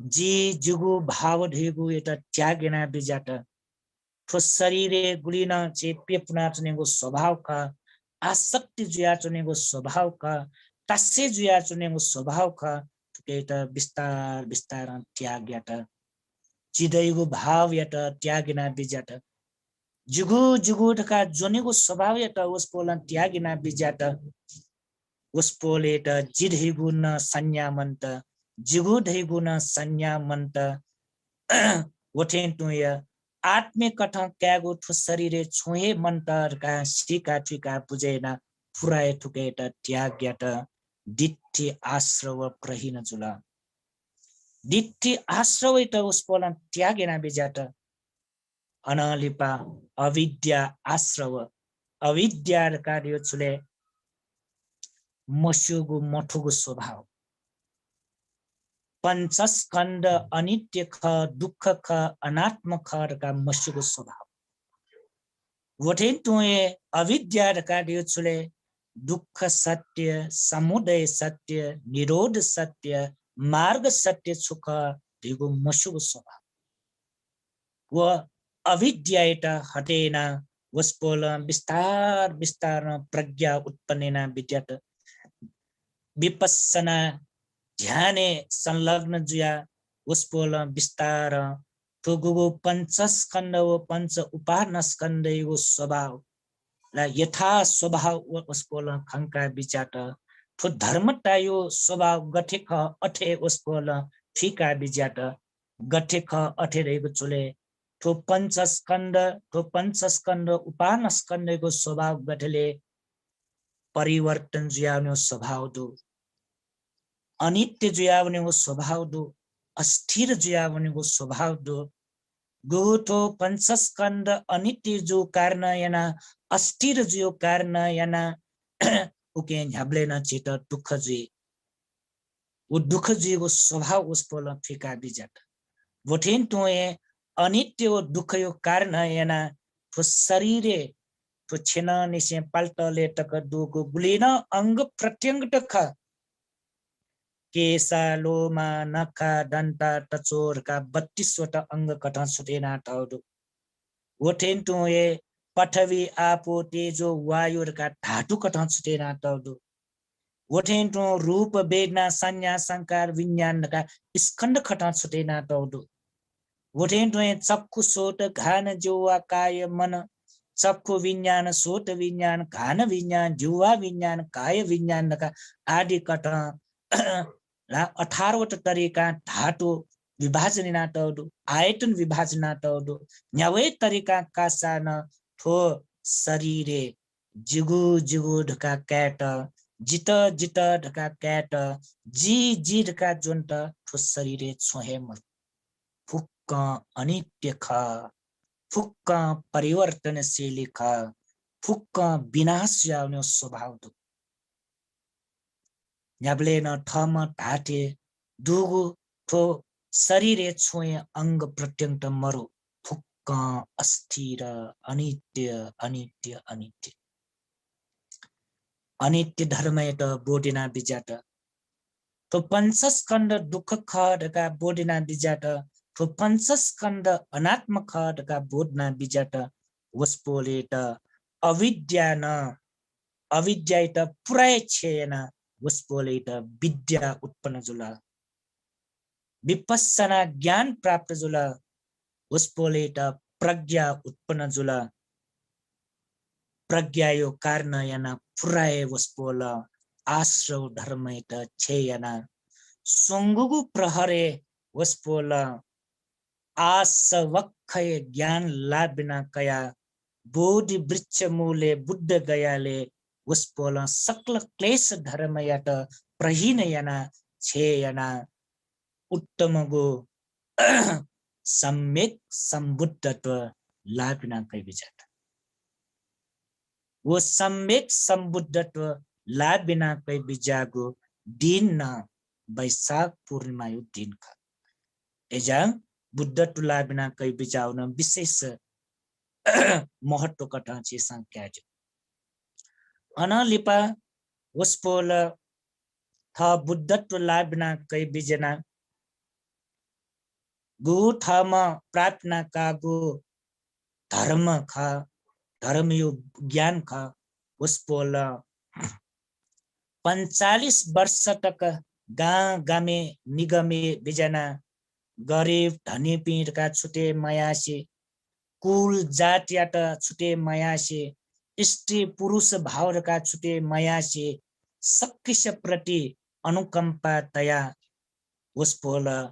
जि, जिगु भाव धइगुयात त्याग याना बिज्यात। थ्व शरीरय् गुलि नं चाहिँ प्यपुनाच्वनेगु स्वभाव खः, आसक्ति जुयाच्वनेगु स्वभाव खः, तासे जुयाच्वनेगु स्वभाव खः। थुकेत बिस्तार बिस्तारं त्याग यात। जि धइगु भावयात त्याग याना बिज्यात। जिगु, जिगु धकाः ज्वनेगु स्वभावयात वसपोलं त्याग याना बिज्यात। वसपोलयात जि धइगु नं संज्ञा मन्त, जिगु धइगु नं संज्ञा मन्त। वथें तुं हे आत्मीय कथं कायेगु थ्व शरीरय् छुं हे मन्त धकाः सीका थुइका बुझे याना पुरा हे थुकेत त्याग यात। दिट्ठी आश्रव प्रहार जुल। दिट्ठी आश्रवयात वसपोलं त्याग याना बिज्यात। अनंलिपा अविद्या आश्रव, अविद्या धकाः धयो चुले मस्यूगु मथूगु स्वभाव। पञ्चस्कन्ध अनित्य खः, दुःख खः, अनात्म खः धकाः मस्यूगु स्वभाव। वथें तुं हे अविद्या धकाः धयो चुले दुःख सत्य, समुदय सत्य, निरोध सत्य, मार्ग सत्य छु खः धइगु मस्यूगु स्वभाव। व अविद्यायात हटे याना वसपोलं बिस्तार बिस्तारं प्रज्ञा उत्पन्न याना बिज्यात। विपश्यना ध्यानय् संलग्न जुया वसपोलं बिस्तारं थुगुगु पञ्चस्कन्ध व पञ्च उपानस्कन्धयागु स्वभाव ला यथा स्वभाव व वसपोलं खंका बिज्यात। थ्व धर्मताया स्वभाव गथे खः अथे वसपोलं थुइका बिज्यात। गथे खः अथे धइगु चुले थ्व पञ्चस्कन्ध, थ्व पञ्चस्कन्ध उपानस्कन्धयागु स्वभाव गथे ले परिवर्तन जुयावनेगु स्वभाव दु, अनित्य जुयावनेगु स्वभाव दु, अस्थिर जुयावनेगु स्वभाव दु। गुगु थ्व पञ्चस्कन्ध अनित्य जू कारणं याना, अस्थिर जू कारणं याना उके न्ह्याबलें नं झीत दुःख जुइ। व दुःख जुइगु स्वभाव वसपोलं थुइका बिज्यात। वथें तुं हे अनित्य व दुःखया कारणं याना थ्व शरीरय् थ्व छेनंनिसें पाल्तलय् तक दुगु गुलि नं अंग प्रत्यंग तक केशा, लोमा, नखा, दन्ता, तच्वः धकाः बत्तीसवटा अंग कथं छुटे यानातःगु दु। वथें तुं हे पृथ्वी, आपो, तेजो, वायु धकाः धातु कथं छुटे यानातःगु दु। वथें तुं रूप, वेदना, संज्ञा, संखार, विज्ञान धकाः स्कन्ध कथं छुटे यानातःगु दु। वथें तुं हे चक्षु, श्रोत्र, घ्राण, जिह्वा, काय, मन, चक्षु विज्ञान, श्रोत्र विज्ञान, घ्राण विज्ञान, जिह्वा विज्ञान, काय विज्ञान धकाः आदि कथं ला अठारवटा तरिकां धातु विभाजन यानातःगु दु, आयतन विभाजन यानातःगु दु, न्ह्याबलें तरिकां काःसा नं थ्व शरीरय् जिगु, जिगु धकाः कायेत, जित, जित धकाः कायेत, जि, जि धकाः ज्वनेत थ्व शरीरय् छुं हे मरु। फुक्कं अनित्य खः, फुक्कं परिवर्तनशील खः, फुक्कं विनाश जुयावनेगु स्वभाव दु। न्ह्याबलें नं थःम्हं धाःथें दुगु थ्व शरीरय् छुं हे अंग प्रत्यंग मरु, फुक्कं अस्थिर, अनित्य, अनित्य, अनित्य। अनित्य धर्मयात बोध याना बिज्यात। थ्व पञ्चस्कन्ध दुःख खः धकाः बोध याना बिज्यात। थ्व पञ्चस्कन्ध अनात्म खः धकाः बोध याना बिज्यात। वसपोलयात अविद्यां नं, अविद्यायात पुरा हे क्षय यानाः वसपोलयात विद्या उत्पन्न जुल। विपश्यना ज्ञान प्राप्त जुल। वसपोलयात प्रज्ञा उत्पन्न जुल। प्रज्ञायो कारण याना पुराए वसपोलं आश्रव धर्मयात छेँ याना स्वंगूगु प्रहरय् वसपोलं आसवक्खय ज्ञान लाभ बिना कया बोधि वृक्ष मूले बुद्ध गयाले वसपोलं सकल क्लेश धर्मयात प्रहीन याना छेँ याना उत्तमगु सम्यक सम्बुद्धत्व लाभ बिना कइ बिज्यात। व सम्यक सम्बुद्धत्व लाभ बिना कइ बिज्यागु दिन नं वैशाख पूर्णिमायो दिन खः। अय्‌जां बुद्धत्व लाभ बिना कइ बिज्यागु नं विशेष महत्व कथं झीसं काये ज्यू। अनं लिपा वसपोलं थः बुद्धत्व लाभ बिना कइ बिज्याना गु थःम्हं प्राप्त याना काःगु धर्म खः, धर्मयो ज्ञान खः। वसपोलं पैंतालिस वर्ष तक गां गामय् निगमय् बिज्याना गरीब धनीपिं धकाः छुटे मयासे, कुल जातयात छुटे मयासे, स्त्री पुरुष भाव धकाः छुटे मयासे, सकसिया प्रति अनुकम्पा तया वसपोलं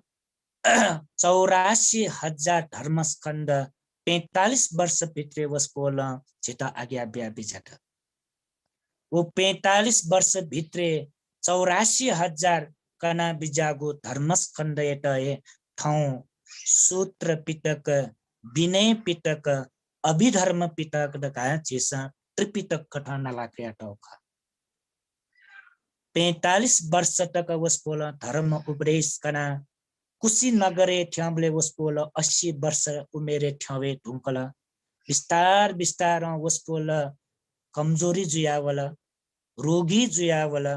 चौरासी हजार धर्मस्कन्ध पैंतालिस वर्ष भित्रय् वसपोलं झीत आज्ञा बिया बिज्यात। व पैंतालिस वर्ष भित्रय् चौरासी हजार कना बिज्यागु धर्मस्कन्धयात हे थौं सूत्र पिटक, विनय पिटक, अभिधर्म पिटक धकाः झीसं त्रिपिटक कथं नाला कयातःगु खः। पैंतालिस वर्ष तक वसपोलं धर्म उपदेश कना कुशीनगरय् थ्यंबलय् वसपोलं अस्सी वर्ष उमेरय् थ्यंवये धुंकल। बिस्तार बिस्तारं वसपोलं कमजोरी जुयावल, रोगी जुयावल।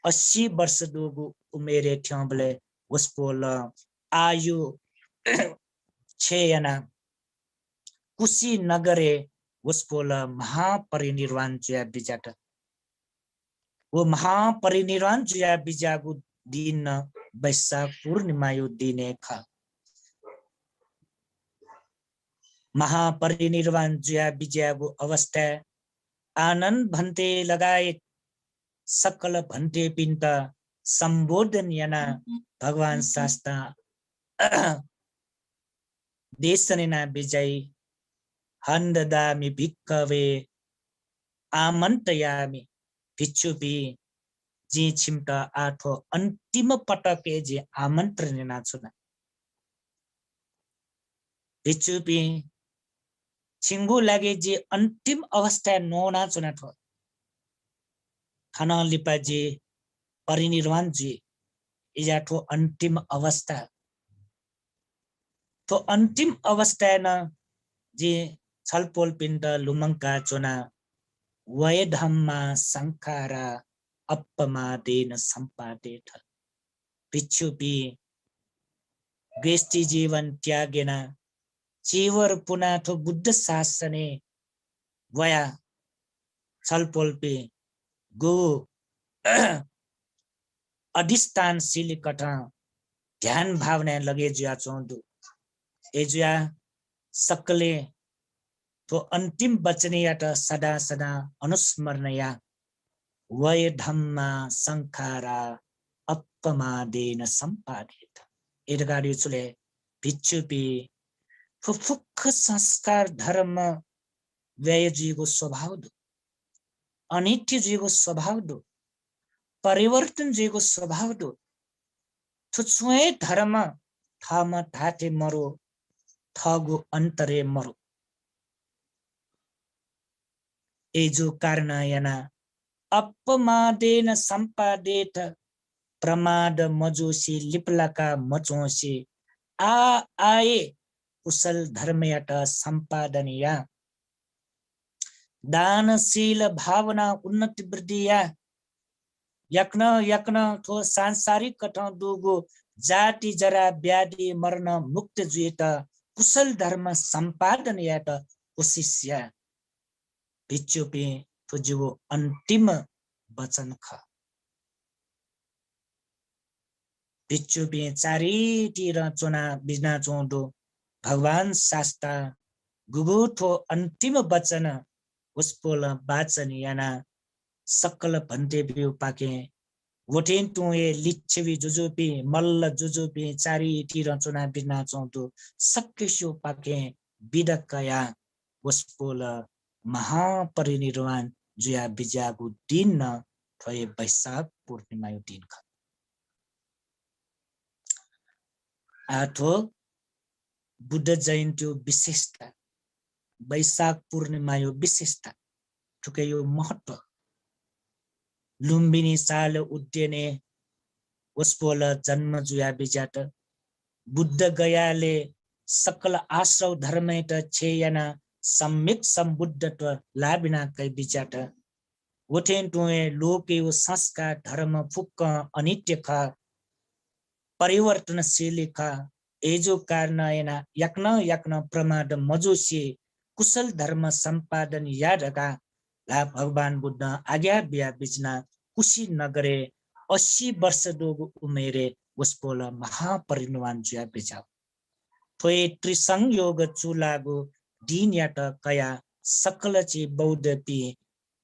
अस्सी वर्ष दुगु उमेरय् थ्यंबलय् वसपोलं आयु क्षय याना कुशीनगरय् वसपोलं महापरिनिर्वाण जुया बिज्यात। व महापरिनिर्वाण जुया बिज्याःगु दिन नं वैशाख पूर्णिमायो दिन हे खः। महापरिनिर्वाण जुया बिज्याःगु अवस्थाय् आनन्द भन्ते लगायत सकल भन्तेपिन्त सम्बोधन याना भगवान शास्ता देशना याना बिज्याइ। हन्ददामि भिक्खवे आमन्त्रयामि। भिक्षुपिं, जिं छिमित आः थ्व अन्तिम पटकय् जिं आमन्त्रण यानाच्वना। भिक्षुपिं, छिंगु लागि जि अन्तिम अवस्थाय् नवानाच्वना थ्व। थनं लिपा जि परिनिर्वाण जुइ। अय्‌जा थ्व अन्तिम अवस्था। थ्व अन्तिम अवस्थाय् नं जिं छलपोलपिन्त लुमंकाच्वना, वयधम्मा संखारा अप्पमादेन सम्पादेथ। भिक्षुपिं, गृहस्थी जीवन त्याग याना चीवर पुना थ्व बुद्ध शासनय् वया छलपोलपिं गु अधिष्ठानशील कथं ध्यान भावनाय् लगे जुयाच्वं दु। अय्‌जुया सकलें थ्व अन्तिम वचनयात सदा सदा अनुस्मरण या। वयधम्मा संखारा अप्पमादेन सम्पादेथ। अय्‌धकाः भिक्षुपिं, फुक्क संस्कार धर्म व्यय जुइगु स्वभाव दु, अनित्य जुइगु स्वभाव दु, परिवर्तन जुइगु स्वभाव दु। थ्व छुं हे धर्म थःम्हं धाःथें मरु, थःगु अन्तरय् मरु। अय्‌जु कारण याना अप्पमादेन सम्पादेथ, प्रमाद मजुसे लिपलाका मच्वंसे आः आः हे कुशल धर्मयात सम्पादन या। दान, शील, भावना, उन्नति वृद्धि या। याकनं याकनं थ्व सांसारिक कथं दुगु जाति, जरा, व्याधि, मरण मुक्त जुइत कुशल धर्म सम्पादन यायेत कोसिस या। भिक्षुपिं, थ्व जिगु अन्तिम वचन खः। भिक्षुपिं चारितिरं च्वना बिज्यानाच्वं दु। भगवान शास्ता गुगु थ्व अन्तिम वचन वसपोलं वाचन यानाः सकल भन्तेब्यूपाखें व थें तुं हे लिच्छवि जुजुपिं, मल्ल जुजुपिं, चारी तिरं च्वना बिज्यानाच्वंगु सकसियापाखें बिदा कयाः वसपोलं महापरिनिर्वाण जुया बिज्याःगु दिं नं थ्व हे वैशाख पूर्णिमाया दिं खः। आः थ्व बुद्ध जयन्तीया विशेषता, वैशाख पूर्णिमाया विशेषता, थुकिया महत्व। लुम्बिनी साल उद्यानय् वसपोलं जन्म जुया बिज्यात। बुद्ध गयालय् सकल आसव धर्मयात क्षय यानाः सम्यक सम्बुद्धत्व लाः बिना कया बिज्यात। व थें तुं हे लोकया संस्कार धर्म फुक्कं अनित्य खः, परिवर्तनशील खः। अय्जूगु कारणं यानाः याकनं याकनं प्रमाद मजुसे कुशल धर्म सम्पादन या धकाः ला भगवान बुद्धं आज्ञा बिया बिज्यानाः कुशीनगरय् अस्सी वर्ष दुगु उमेरय् वसपोलं महापरिनिर्वाण जुया बिज्याः। थ्व हे त्रिसंयोग चूलाःगु दिनयात कयाः सकल झी बौद्धपिं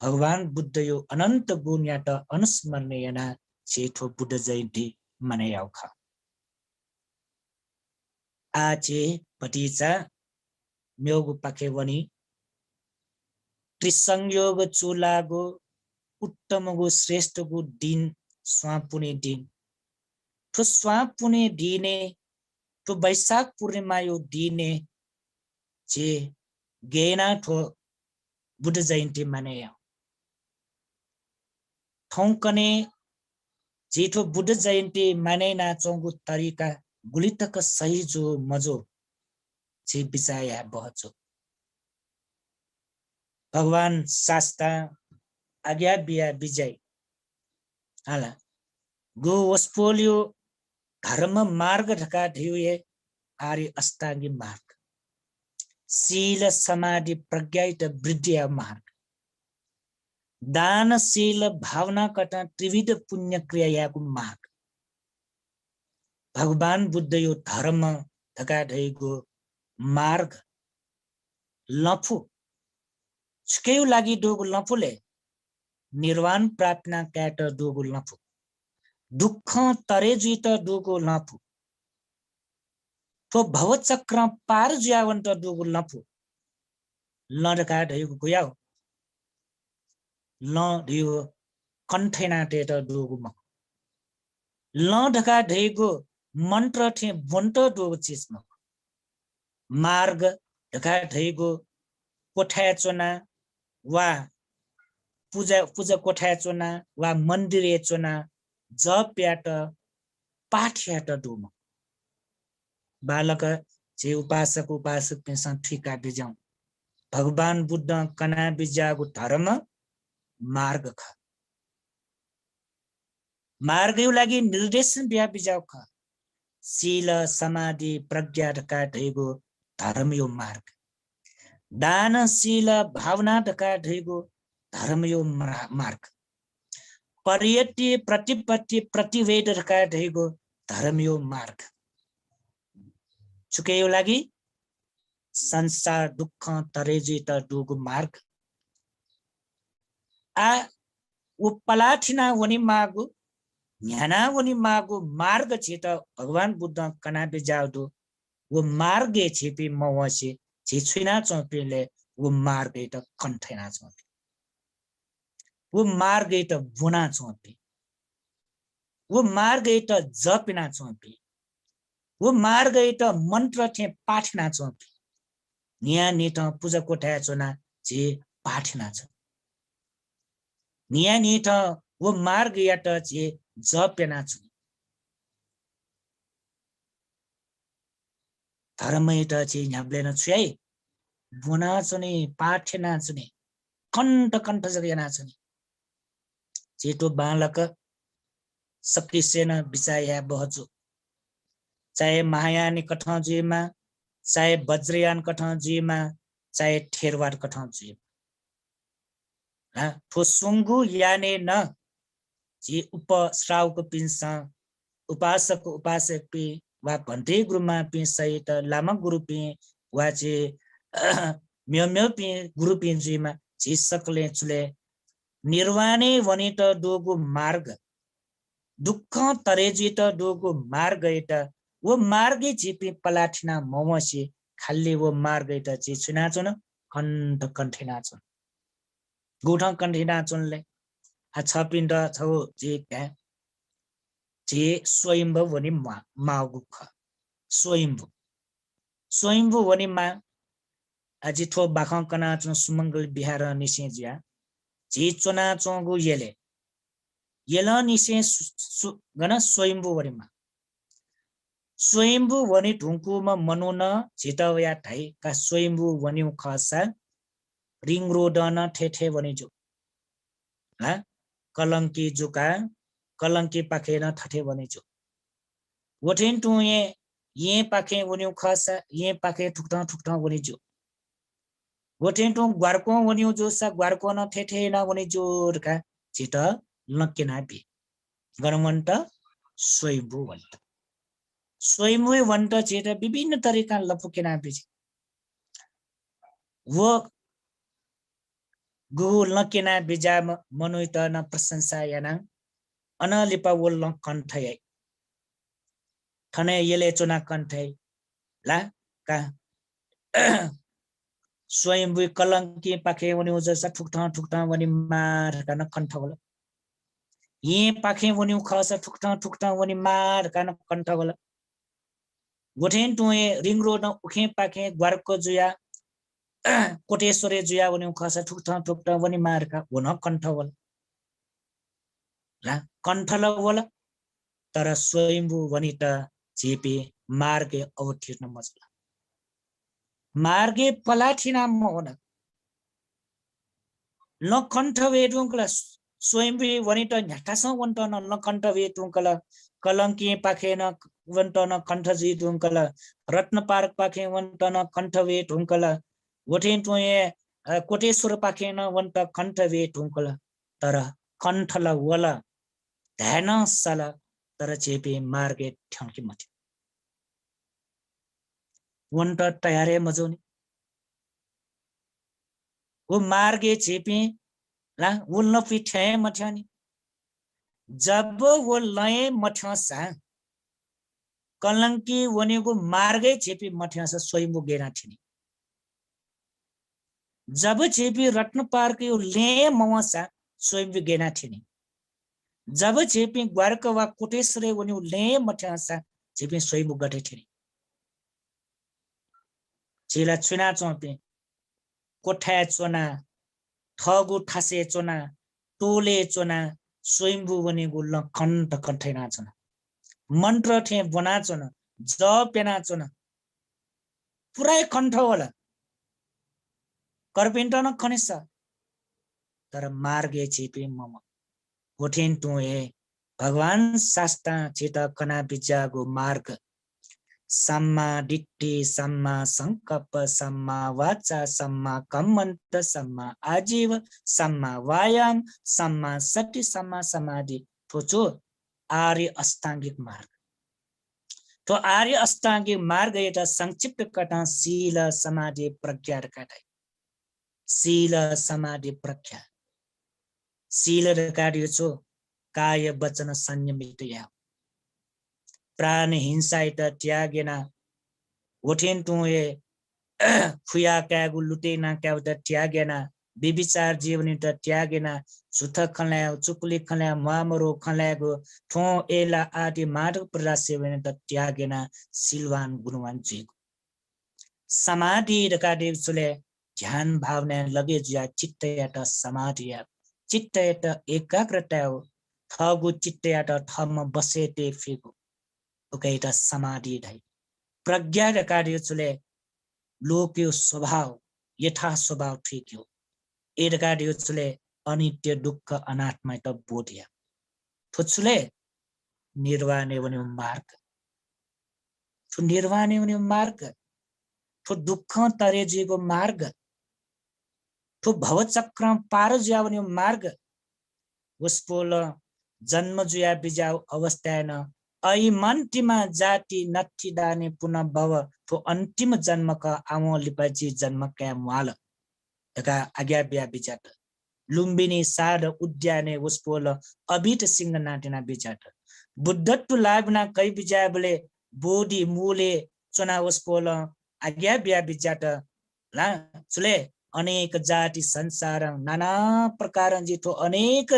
भगवान बुद्धया अनन्त गुणयात अनुस्मरण यानाः झी थ्व बुद्ध जयन्ती मनय् याउ खः। आः झी भतिचा मेगु पाखे वनी। त्रिसंयोग चूलाःगु उत्तमगु श्रेष्ठगु दिं स्वां पुन्हु दिं। थ्व स्वां पुन्हु दिनय्, थ्व वैशाख पूर्णिमाया दिनय् झी गय् यानाः थ्व बुद्ध जयन्ती मनय् याउ। थौंकन्हय् झी थ्व बुद्ध जयन्ती मनय् यानाच्वंगु तरिका गुलि तक सही जू मजू झी बिचाः याये बहःजू। भगवान शास्तां आज्ञा बिया बिज्याइ। हला, गु वसपोलया धर्म मार्ग धकाः धइगु हे आर्य अष्टाङ्गिक मार्ग, शील समाधि प्रज्ञायात वृद्धि यायेगु मार्ग, दान शील भावना कथं त्रिविध पुण्य क्रिया यायेगु मार्ग, भगवान बुद्धया धर्म धकाः धइगु मार्ग, लँपु, छुकिया लागि दुगु लँपु ले? निर्वाण प्राप्ति याना कायेत दुगु लँपु, दुःखं तरे जुइत दुगु लँपु, थ्व भवचक्रं पार जुया वनेत दुगु लँपु। लँ धकाः धइगु गुयाउ? लँ धइगु कण्ठ याना तयेत दुगु मखु। लँ धकाः धइगु मन्त्र थें ब्वनेत दुगु चिज मखु। मार्ग धकाः धइगु कोठाय् च्वना वा पुजा, पुजा कोठाय् च्वना वा मन्दिरय् च्वना जप यात, पाठ यात दुम्ह। बांलाक झी उपासक उपासकपिन्सं थुइका बिज्याउ। भगवान बुद्धं कना बिज्याःगु धर्म मार्ग खः। मार्गया लागि निर्देशन बिया बिज्याउ खः। शील, समाधि, प्रज्ञा धकाः धइगु धर्मया मार्ग। दान, शील, भावना धकाः धइगु धर्मया मा-, मार्ग। परियत्ति, प्रतिपत्ति, प्रतिवेद धकाः धइगु धर्मया मार्ग। छुकिया लागि? संसार दुःखं तरे जुइत दुगु मार्ग। आ, व पलाथिना वनेमाःगु, न्ह्याना वनेमाःगु मार्ग झीत भगवान बुद्धं कना बिज्याउ दु। व मार्गय् झीपिं मवंसे झी छु यानाच्वंपिं ले? व मार्गयात कण्ठ यानाच्वंपिं, व मार्गयात ब्वनाच्वंपिं, व मार्गयात जप यानाच्वंपिं, व मार्गयात मन्त्र थें पाठ यानाच्वंपिं। न्हियान्हिथं पुजा कोठाय् च्वना झी पाठ यानाच्वनी। न्हियान्हिथं व मार्गयात झी जप यानाच्वनी। धर्मयात झी न्ह्याबलें नं छु याइ? ब्वनाच्वनी, पाठ यानाच्वनी, कण्ठ कण्ठ जक यानाच्वनी। झी थ्व बांलाक सकसिनं बिचाः याये बहःजू। चाहे महायान कथं जुइमा, चाहे वज्रयान कथं जुइमा, चाहे थेरवाद कथं जुइमा। हँ, थ्व स्वंगू यानय् नं झी उपश्रावकपिन्सं, उपासक उपासकपिं वा भन्ते गुरुमांपिं सहित लामा गुरुपिं वा झी, मेमेपिं गुरुपिं जुइमा, झी सकलें चुले निर्वाणय् वनेत दुगु मार्ग, दुःखं तरे जुइत दुगु मार्गयात, व मार्गय् झीपिं पलाथिना मवंसे खालि व मार्गयात झी छु यानाच्वन? कण्ठ कण्ठ यानाच्वन। गुथं कण्ठ यानाच्वनले। आ, छपिन्त छगू झी धाये, झी स्वयम्भू वने मा-, माःगु खः। स्वयम्भू। स्वयम्भू वने माः। आ, झी थ्व बाखं कनाच्वन सुमंगल विहारंनिसें जुया। झी च्वनाच्वंगु यलय्, यलंनिसें सु-, सु-, गन स्वयम्भू वने माः। स्वयम्भू वने धुंकूम्ह मनुखं झीत वयाः धाइ का, स्वयम्भू वनेगु खःसा रिङरोदं नं थथे थथे वने ज्यू। हाँ? कलंकी जुका, कलंकीपाखें नं थथे वने ज्यू। व थें तुं हे येँपाखें वनेगु खःसा येँपाखें थुकथं थुकथं वने ज्यू। व थें तुं ग्वाराक्वं वनेगु जूसा ग्वाराक्वं नं थथे थथे यानाः वने ज्यू धकाः झीत लं क्यनाबी। गन वनेत? स्वयम्भू वनेत। स्वयम्भू वनेत झीत विभिन्न तरिकां लँपु क्यनाबी। व गुगु लं क्यनाबिज्याःम्ह मनूयात नं प्रशंसा यानाः अनं लिपा व लं कण्ठ याइ। थन हे यलय् च्वनाः कण्ठ याइ ला का। स्वयम्भूइ कलंकीपाखें वनेगु जूसा थुकथं थुकथं वने माः धकाः नं कण्ठ वल। येँपाखें वनेगु खःसा थुकथं थुकथं वने माः धकाः नं कण्ठ वल। व थें तुं हे रिङरोदं उखेंपाखें ग्वाराक्व जुया, कोटेश्वरय् जुया वनेगु खःसा थुकथं थुकथं वने माः धकाः व नं कण्ठ वल। ला, कण्ठ ला वल, तर स्वयम्भू वनेत झीपिं मार्गय् अवतीर्ण मजुल। मार्गय् पलाथिना मवन। लं कण्ठ वये धुंकल, स्वयम्भू वनेत न्ह्याथासं वनेत नं लं कण्ठ वये धुंकल, कलंकीपाखें नं वनेत नं कण्ठ जुइ धुंकल, रत्नपार्कपाखें वनेत नं कण्ठ वये धुंकल, व थें तुं हे, अ, कोटेश्वरपाखें नं वनेत कण्ठ वये धुंकल। तर कण्ठ ला वल, धाये नं सल, तर झीपिं मार्गय् थ्यंके मथ्यं। वनेत तयार हे मजूनि। व मार्गय् झीपिं ला व लँपुइ थ्यं हे मथ्यंनि। जब व लँय् मथ्यंसा, कलंकी वनेगु मार्गय् झीपिं मथ्यंसा स्वयम्भू गय् यानाः थ्यनी। जब झीपिं रत्नपार्कया लँय् मवंसा स्वयम्भू गय् यानाः थ्यनी। जब झीपिं ग्वाराक्व वा कोटेश्वरय् वनेगु लँय् मथ्यंसा झीपिं स्वयम्भू गथे थ्यनी? झी ला छु यानाच्वंपिं, क्वथाय् च्वना, थःगु थासय् च्वना, टोलय् च्वना, स्वयम्भू वनेगु लं कण्ठ कण्ठ यानाच्वना। मन्त्र थें ब्वनाच्वना, जप यानाच्वना। पुरै कण्ठ वल। कर्पिन्त नं खने सः। तर मार्गय् झीपिं मवं। व थें तुं हे भगवान शास्तां झीत कनाबिज्याःगु मार्ग, सम्मा दिट्ठी, सम्मा संकल्प, सम्मा वाचा, सम्मा कम्मन्त, सम्मा आजीव, सम्मा वायाम, सम्मा सति, सम्मा समाधि। थ्व छु? आर्य अष्टाङ्गिक मार्ग। थ्व आर्य अष्टाङ्गिक मार्गयात संक्षिप्त कथं शील, समाधि, प्रज्ञा धकाः धाइ। शील, समाधि, प्रज्ञा। शील धकाः धाइगु छु? काय वचन संयमित यायेगु। प्राण हिंसायात त्याग यानाः, व थें तुं हे खुया कायेगु, लुटे याना कायेगुत त्याग यानाः, व्यभिचार जीवनयात त्याग यानाः, झुठा खँ ल्हायेगु, चुकुले खँ ल्हायेगु, म्वाःमरोगु खँ ल्हायेगु, थ्वँ, अय्ला आदि मादक पदार्थ सेवनयात त्याग यानाः शीलवान गुणवान जुइगु। समाधि धकाः धाइगु छु ले? ध्यान भावनाय् लगे जुयाः चित्तयात समाधि यायेगु, चित्तयात एकाग्रता यायेगु, थःगु चित्तयात थःम्हं बसय् तये फीगु, उकियात समाधि धाइ। प्रज्ञा धकाः धाइगु छु ले? लोकया स्वभाव, यथा स्वभाव थुइकेगु। अय् धकाः धाइगु छु ले? अनित्य, दुःख, अनात्मायात बोध यायेगु। थ्व छु ले? निर्वाणय् वनेगु मार्ग। थ्व निर्वाणय् वनेगु मार्ग। थ्व दुःखं तरे जुइगु मार्ग। थ्व भवचक्रं पार जुया वनेगु मार्ग। वसपोलं जन्म जुया बिज्याःगु अवस्थाय् नं अयमन्तिमा जाति नत्थि दाने पुनर्भव, थ्व अन्तिम जन्म खः, आवं लिपा जि जन्म काये म्वाल धकाः आज्ञा बिया बिज्यात। लुम्बिनी साध उद्यानय् वसपोलं अभित सिंह नां तिना बिज्यात। बुद्धत्व लाःबिना कइ बिज्याःबलय् बोधि मूलय् च्वना वसपोलं आज्ञा बिया बिज्यात। ला, चुले अनेक जाति संसारं नाना प्रकारं जि थ्व अनेक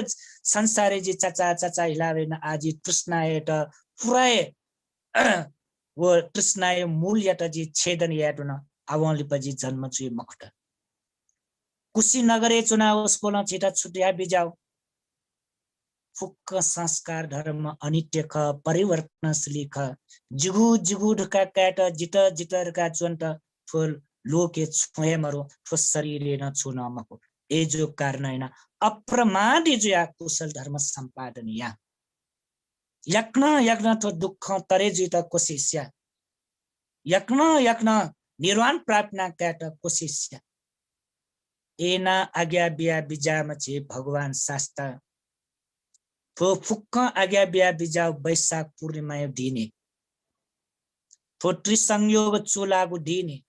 संसारय् जि चाचा चाचा हिलावेन आ जि तृष्णायात पुराये व तृष्णाया मूलयात जि छेदन याये धुन। आवं लिपा जि जन्म जुइ मखुत। कुशीनगरय् च्वना वसपोलं झीत छु धया बिज्याउ? फुक्क संस्कार धर्म अनित्य खः, परिवर्तनशीली खः। जिगु जिगु धकाः कायेत, जित जित धकाः च्वनेत थ्व लोके छुं हे मरु, थ्व शरीरय् नं छुं नं मखु। अय्जु कारणं याना अप्रमादी जुया कुशल धर्म सम्पादन या। यक्न यक्न थ्व दुःखं तरे जुइत कोसिस या। यक्न यक्न निर्वाण प्राप्त याना कायेत कोसिस या। अय्ना आज्ञा बिया बिज्याःम्ह झी भगवान शास्ता। थ्व फुक्कं आज्ञा बिया बिज्याःगु वैशाख पूर्णिमाया दिनय्, थ्व त्रिसंयोग चूलाःगु दिनय्,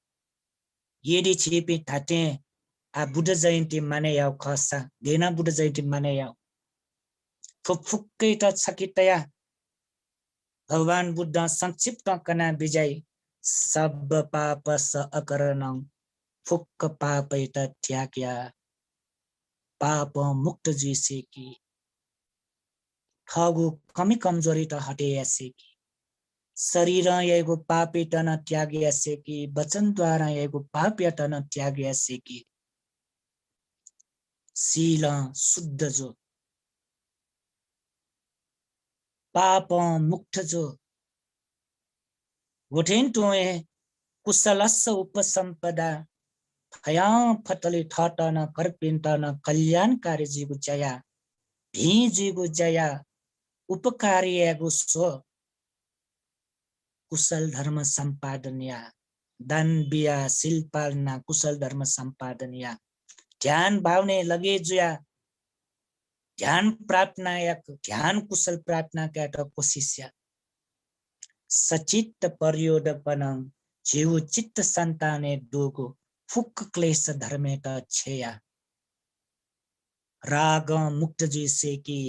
यदि छिपिं धात्थें आ बुद्ध जयन्ती मानय् याउ खःसा, गय् याना बुद्ध जयन्ती मानय् याउ? थ्व फुक्कयात छखे तया भगवान बुद्धं संक्षिप्तं कना बिज्याइ, सब्ब पापस्स अकरणं, फुक्क पापयात त्याग या, पापं मुक्त जुइ सय्की, थःगु कमी कमजोरीत हटे याये सय्की, शरीरं याइगु पापयात नं त्याग याये सय्की, वचनद्वारां याइगु पापयात नं त्याग याये सय्की, शीलं शुद्ध जु, पापं मुक्त जु। व थें तुं हे कुशलस्स उपसम्पदा, फयांफतले थःत नं कर्पिन्त नं कल्याणकारी जुइगु ज्या या, भिं जुइगु ज्या या, उपकार यायेगु स्व। कुशल धर्म सम्पादन या, दान बिया, शील पालना, कुशल धर्म सम्पादन या, ध्यान भावनाय् लगे जुया, ध्यान प्रार्थना या, ध्यान कुशल प्रार्थना कायेत कोसिस या। सचित्त प्रयोदपनं, झीगु चित्त सन्तानय् दुगु फुक्क क्लेश धर्मयात क्षय या। रागं मुक्त जुइ सय्की,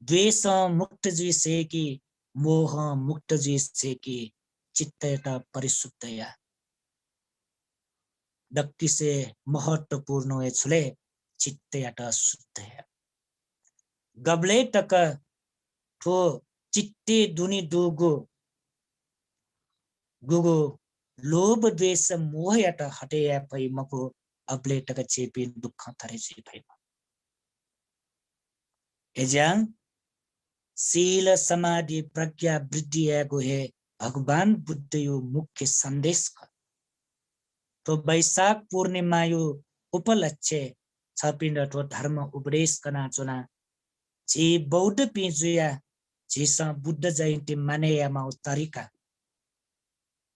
द्वेषं मुक्त जुइ सय्की, मोहं मुक्त जुइ सय्की, चित्तयात परिशुद्ध या। दक्वसिसे महत्त्वपूर्ण हे छु ले, चित्तयात शुद्ध या। गबलय् तक थ्व चित्तय् दुने दुगु गुगु लोभ द्वेष मोहयात हटे याये फइ मखु, अबलय् तक झीपिं दुःखं तरे जुइ फइ मखु। अय्ज्यां शील समाधि प्रज्ञा वृद्धि यायेगु हे भगवान बुद्धया मुख्य सन्देश खः। थ्व वैशाख पूर्णिमाया उपलक्ष्य छपिन्त थ्व धर्म उपदेश कनाच्वना। झी बौद्धपिं जुया झीसं बुद्ध जयन्ती मानय् यायेमाःगु तरिका,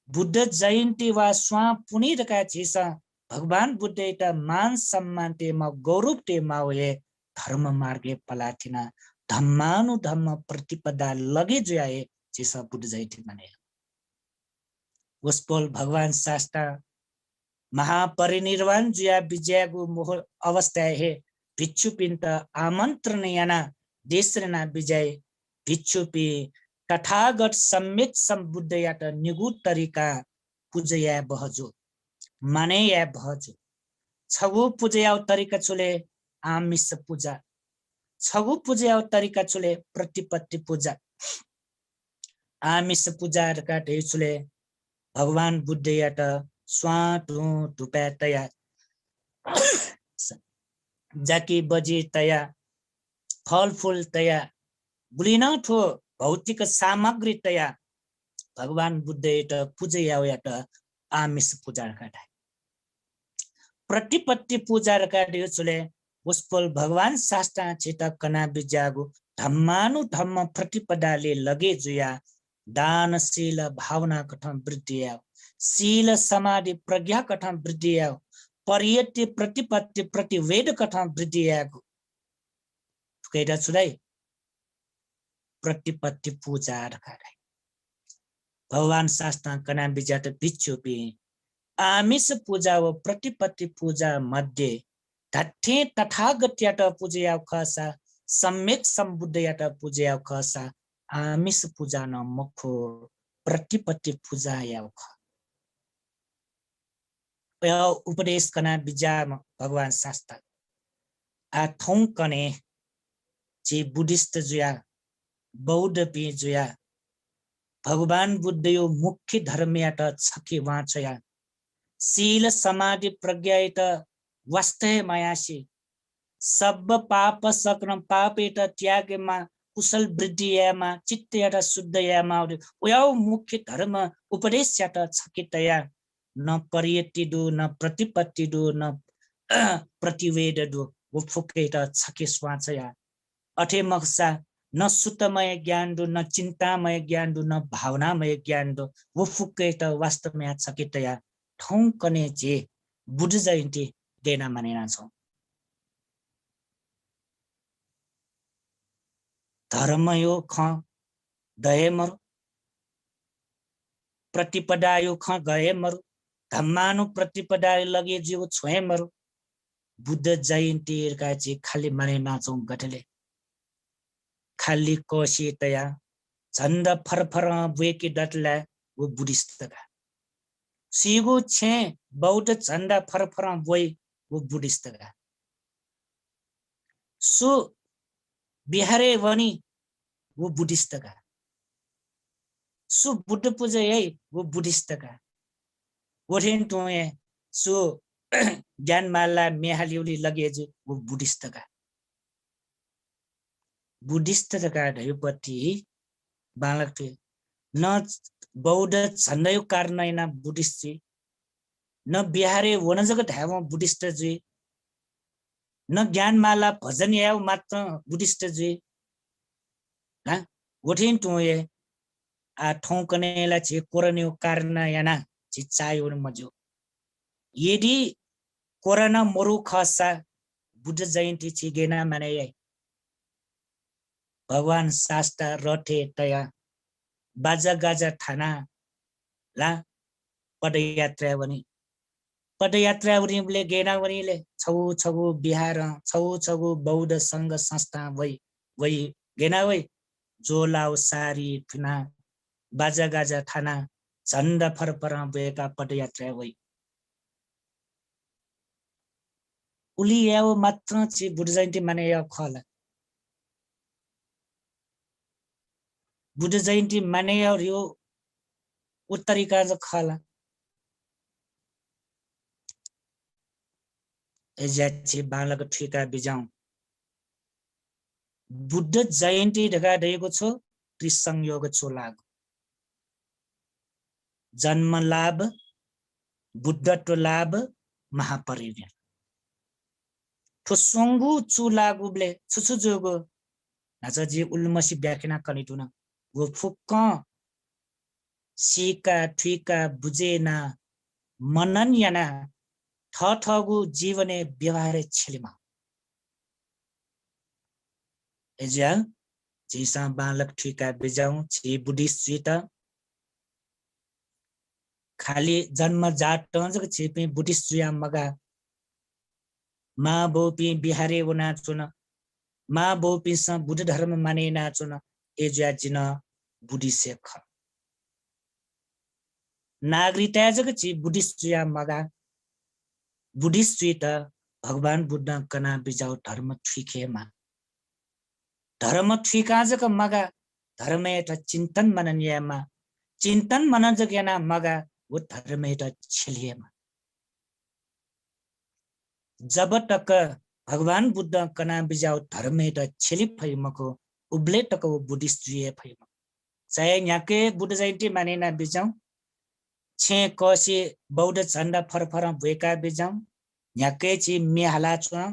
बुद्ध जयन्ती वा स्वां पुन्हि धकाः झीसं भगवान बुद्धयात मान सम्मान तयेमाःगु, गौरव तयेमाःगु हे धर्म मार्गय् पलाः थिना धम्मानुधम्म प्रतिपदा लगे जुया हे झीसं बुद्ध जयन्ती मानय् याये। वसपोल भगवान शास्ता महापरिनिर्वाण जुया बिज्याःगु मुहूर्त अवस्थाय् हे भिक्षुपिन्त आमन्त्रण याना देशना याना बिज्याइ। भिक्षुपिं तथागत सम्यक सम्बुद्धयात निगू तरिकां पुजा याये बहःजू, मानय् याये बहःजू। छगू पुजा याउ तरिका छु ले? आमिष पुजा। छगू पुजा याउ तरिका छु ले? प्रतिपत्ति पुजा। आमिष पुजा धकाः धइगु छु ले? भगवान बुद्धयात स्वां धुं धुपाय् तया, जाकि बजि तया, फलफुल तया, गुलि नं थ्व भौतिक सामग्री तया भगवान बुद्धयात पुजा याउयात आमिष पुजा धकाः धाइ। प्रतिपत्ति पुजा धकाः धइगु छु ले? वसपोल भगवान शास्तां झीत कना बिज्याःगु धम्मानुधम्म प्रतिपदाले लगे जुया दान शील भावना कथं वृद्धि याउ, शील समाधि प्रज्ञा कथं वृद्धि याउ, परियत्ति प्रतिपत्ति प्रतिवेद कथं वृद्धि यायेगु। थुकय्‌त छु धाइ? प्रतिपत्ति पूजा धकाः धाइ। भगवान शास्तां कना बिज्यात भिक्षुपिं आमिष पूजा व प्रतिपत्ति पूजा मध्ये धात्थें तथागतयात पूजा याउ खःसा, सम्यक सम्बुद्धयात पूजा याउ खःसा, आमिष पूजा नं मखु, प्रतिपत्ति पूजा याउ खः। उपदेश कना बिज्याम्ह भगवान शास्ता। आ थौंकन्हय् झी बुद्धिस्ट जुया, बौद्धपिं जुया, भगवान बुद्धयो मुख्य धर्मयात छखे वांछ्वया, शील समाधि प्रज्ञायात वास्ता हे मयासे, सब्ब पाप सकलं पापयात त्यागेमा, कुशल वृद्धि यायेमा, चित्तयात शुद्ध यायेमा, वयाव मुख्य धर्म उपदेशयात छखे तया, न परियत्ति दु, न प्रतिपत्ति दु, न प्रतिवेद दु, व फुक्कयात छखे स्वांछ्वया। अथे मखुसा न सुतमय ज्ञान दु, न चिन्तामय ज्ञान दु, न भावनामय ज्ञान दु, व फुक्कयात वास्तवया छखे तया थौंकन्हय् झी बुद्ध जयन्ती गय् याना मानय् यानाच्वं। धर्मयो खँ द हे मरु, प्रतिपदायो खँ ग हे मरु, धम्मानुप्रतिपदायो लगे जुइगु छुं हे मरु। बुद्ध जयन्ती धकाः झी खालि मानय् यानाच्वं गथे ले? खालि कःसि तया झन्डा फरफरं ब्वय्के दत ला, व बुद्धिस्ट का। सीगु छेँ बौद्ध झन्डा फरफरं ब्वइ, व बुद्धिस्ट का। सु बिहारय् वनी, व बुद्धिस्ट का। सु बुद्ध पूजा याइ, व बुद्धिस्ट का। व थें तुं हे सु ज्ञानमाला म्ये हालेगुली लगे जुइ, व बुद्धिस्ट का। बुद्धिस्ट धकाः धयागु पति बांलाक थुइ। न बौद्ध झन्डायो कारणं यानाः बुद्धिस्ट जुइ, न बिहारय् वन जक धायेवं बुद्धिस्ट जुइ, न ज्ञानमाला भजन यायेव मात्रं बुद्धिस्ट जुइ। हाँ, व थें तुं हे आ थौंकन्हय् ला झी कोरोनायो कारणं यानाः झी चाःहिउ नं मज्यू। यदि कोरोना मरु खःसा बुद्ध जयन्ती झी गय् याना मानय् याइ? भगवान शास्ता रथय् तया बाजागाजा थाना ला पदयात्राय् वनी। पदयात्राय् वनीबलय् गय् याना वनी ले? छगू छगू बिहारं, छगू छगू बौद्ध संघ संस्थां वइ, वइ, गय् याना वइ? झोला व सारी थुना, बाजागाजा थाना, झन्डा फरफरं ब्वय्काः पदयात्राय् वइ। उलि यायेव मात्रं झी बुद्ध जयन्ती मानय् यायेव खः ला? बुद्ध जयन्ती मानय् यायेव उ तरिका जक खः ला? अय्जुया झी बांलाक थुइका बिज्याहुँ। बुद्ध जयन्ती धकाः धयागु छु? त्रिसंयोग चूलाःगु। जन्म लाभ, बुद्धत्व लाभ, महापरिनिर्वाण। थ्व स्वंगू चूलाःगुबलय् छु छु जूगु? न्हाचः जिं उलिमछि व्याख्या याना कने धुन। व फुक्कं सीका, थुइका, बुझे याना, मनन याना, थःथःगु जीवनय् व्यवहारय् छ्यलेमाः। अय्जुया, झीसं बांलाक थुइका बिज्याहुँ, झी बुद्धिस्ट जुइत। खालि जन्मजातं जक झीपिं बुद्धिस्ट जुया मगाः। मांबौपिं बिहारय् वनाच्वन, मांबौपिन्सं बुद्ध धर्म मानय् यानाच्वन, अय्जुया जि नं बुद्धिस्ट हे खः। नागरिकताय् जक झी बुद्धिस्ट जुया मगाः। बुद्धिस्ट जुइत भगवान बुद्धं कना बिज्याउ धर्म थुइके हे माः। धर्म थुइकां जक मगाः, धर्मयात चिन्तन मनन यायेमाः। चिन्तन मनन जक यानाः मगाः, व धर्मयात छ्यले हे माः। जब तक भगवान बुद्धं कना बिज्याउ धर्मयात छ्यले फइ मखु, उबलय् तक व बुद्धिस्ट जुइ हे फइ मखु। चाहे न्ह्याके बुद्ध जयन्ती मानय् याना बिज्याउ, छेँ कःसि बौद्ध झन्डा फरफरं ब्वय्का बिज्याउ, न्ह्याके झी म्ये हालाच्वँ,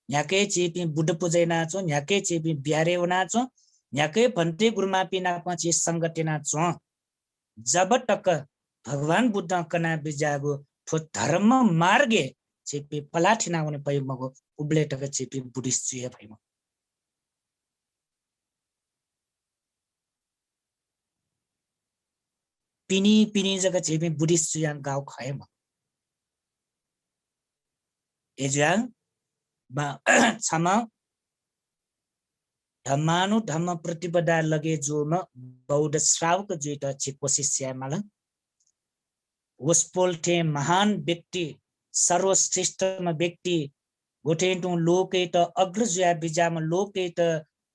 न्ह्याके झीपिं बुद्ध पूजा यानाच्वँ, न्ह्याके झीपिं बिहारय् वनाच्वँ, न्ह्याके भन्ते गुरुमांपिं नाप झी संगत यानाच्वँ। जब तक भगवान बुद्धं कना बिज्याःगु थ्व धर्म मार्गय् झीपिं पलाः थिना वने फइ मखु, उबलय् तक झीपिं बुद्धिस्ट जुइ हे फइ मखु। पिने पिने जक झीपिं बुद्धिस्ट जुयां गाउ खः हे मखु। अय्‌जुयां बा-, छम्ह धम्मानुधम्म प्रतिपदा लगे जूम्ह बौद्ध श्रावक जुइत झी कोसिस याये माल। वसपोल थें महान व्यक्ति, सर्वश्रेष्ठम्ह व्यक्ति, गथें तुं लोकय्‌त अग्र जुया बिज्याम्ह, लोकय्‌त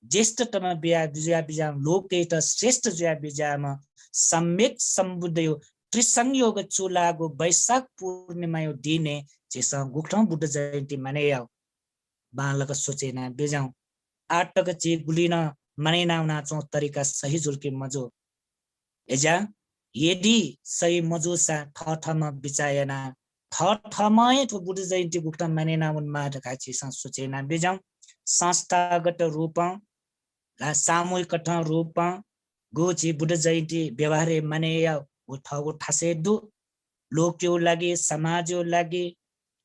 ज्येष्ठतम बिया-, जुया बिज्याम्ह, लोकय्‌त श्रेष्ठ जुया बिज्याम्ह, सम्यक सम्बुद्धयो त्रिसंयोग चूलाःगु वैशाख पूर्णिमायो दिनय् झीसं गुकथं बुद्ध जयन्ती मानय् याउ, बांलाक सोचे याना बिज्याहुँ। आः तक झी गुलिं नं मानय् याना वनाच्वंगु तरिका सही जुल कि मजू? अय्‌जुयां यदि सही मजूसा थःथःम्हं बिचाः यानाः थःथःम्हं हे थ्व बुद्ध जयन्ती गुकथं मानय् याना वनेमाः धकाः झीसं सोचे याना बिज्याहुँ। संस्थागत रूपं ला सामूहिक कथं रूपं गु झी बुद्ध जयन्ती व्यवहारय् मानय् याउ, व थःगु थासय् दु। लोकयो लागि, समाजयो लागि,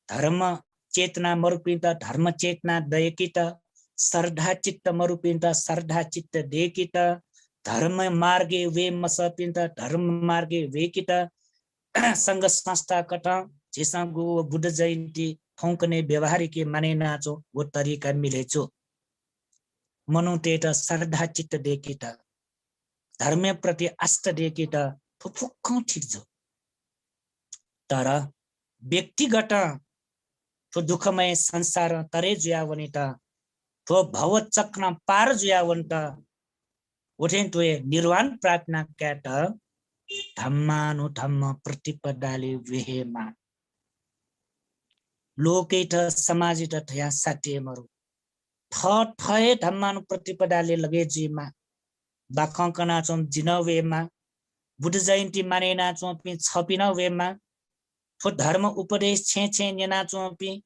धर्म चेतना मरुपिन्त धर्म चेतना दय्‌केत, श्रद्धा चित्त मरुपिन्त श्रद्धा चित्त दय्‌केत, धर्म मार्गय् वये मसःपिन्त धर्म मार्गय् वय्‌केत, संघ संस्था कथं झीसं गु व बुद्ध जयन्ती थौंकन्हय् व्यवहारिक मानय् यानाच्वंगु व तरिका मिले जू। मनूतय्‌त श्रद्धा चित्त दय्‌केत, धर्मया प्रति आस्था दय्‌केत थ्व फुक्कं ठीक जू। तर व्यक्तिगत थ्व दुःखमय संसारं तरे जुया वनेत, थ्व भवचक्रं पार जुया वनेत, उथें तुं हे निर्वाण प्राप्त याना कायेत धम्मानुधम्म प्रतिपदाले वये हे माः। लोकय्‌त, समाजय्‌त धयां साध्य मरु। थःथः हे धम्मानुप्रतिपदाले लगे जुइमाः। बाखं कनाच्वंपिं जि नं वयेमाः। बुद्ध जयन्ती मानय् यानाच्वंपिं छःपिं नं वयेमाः। थ्व धर्म उपदेश छेँय् छेँय् न्यनाच्वंपिं,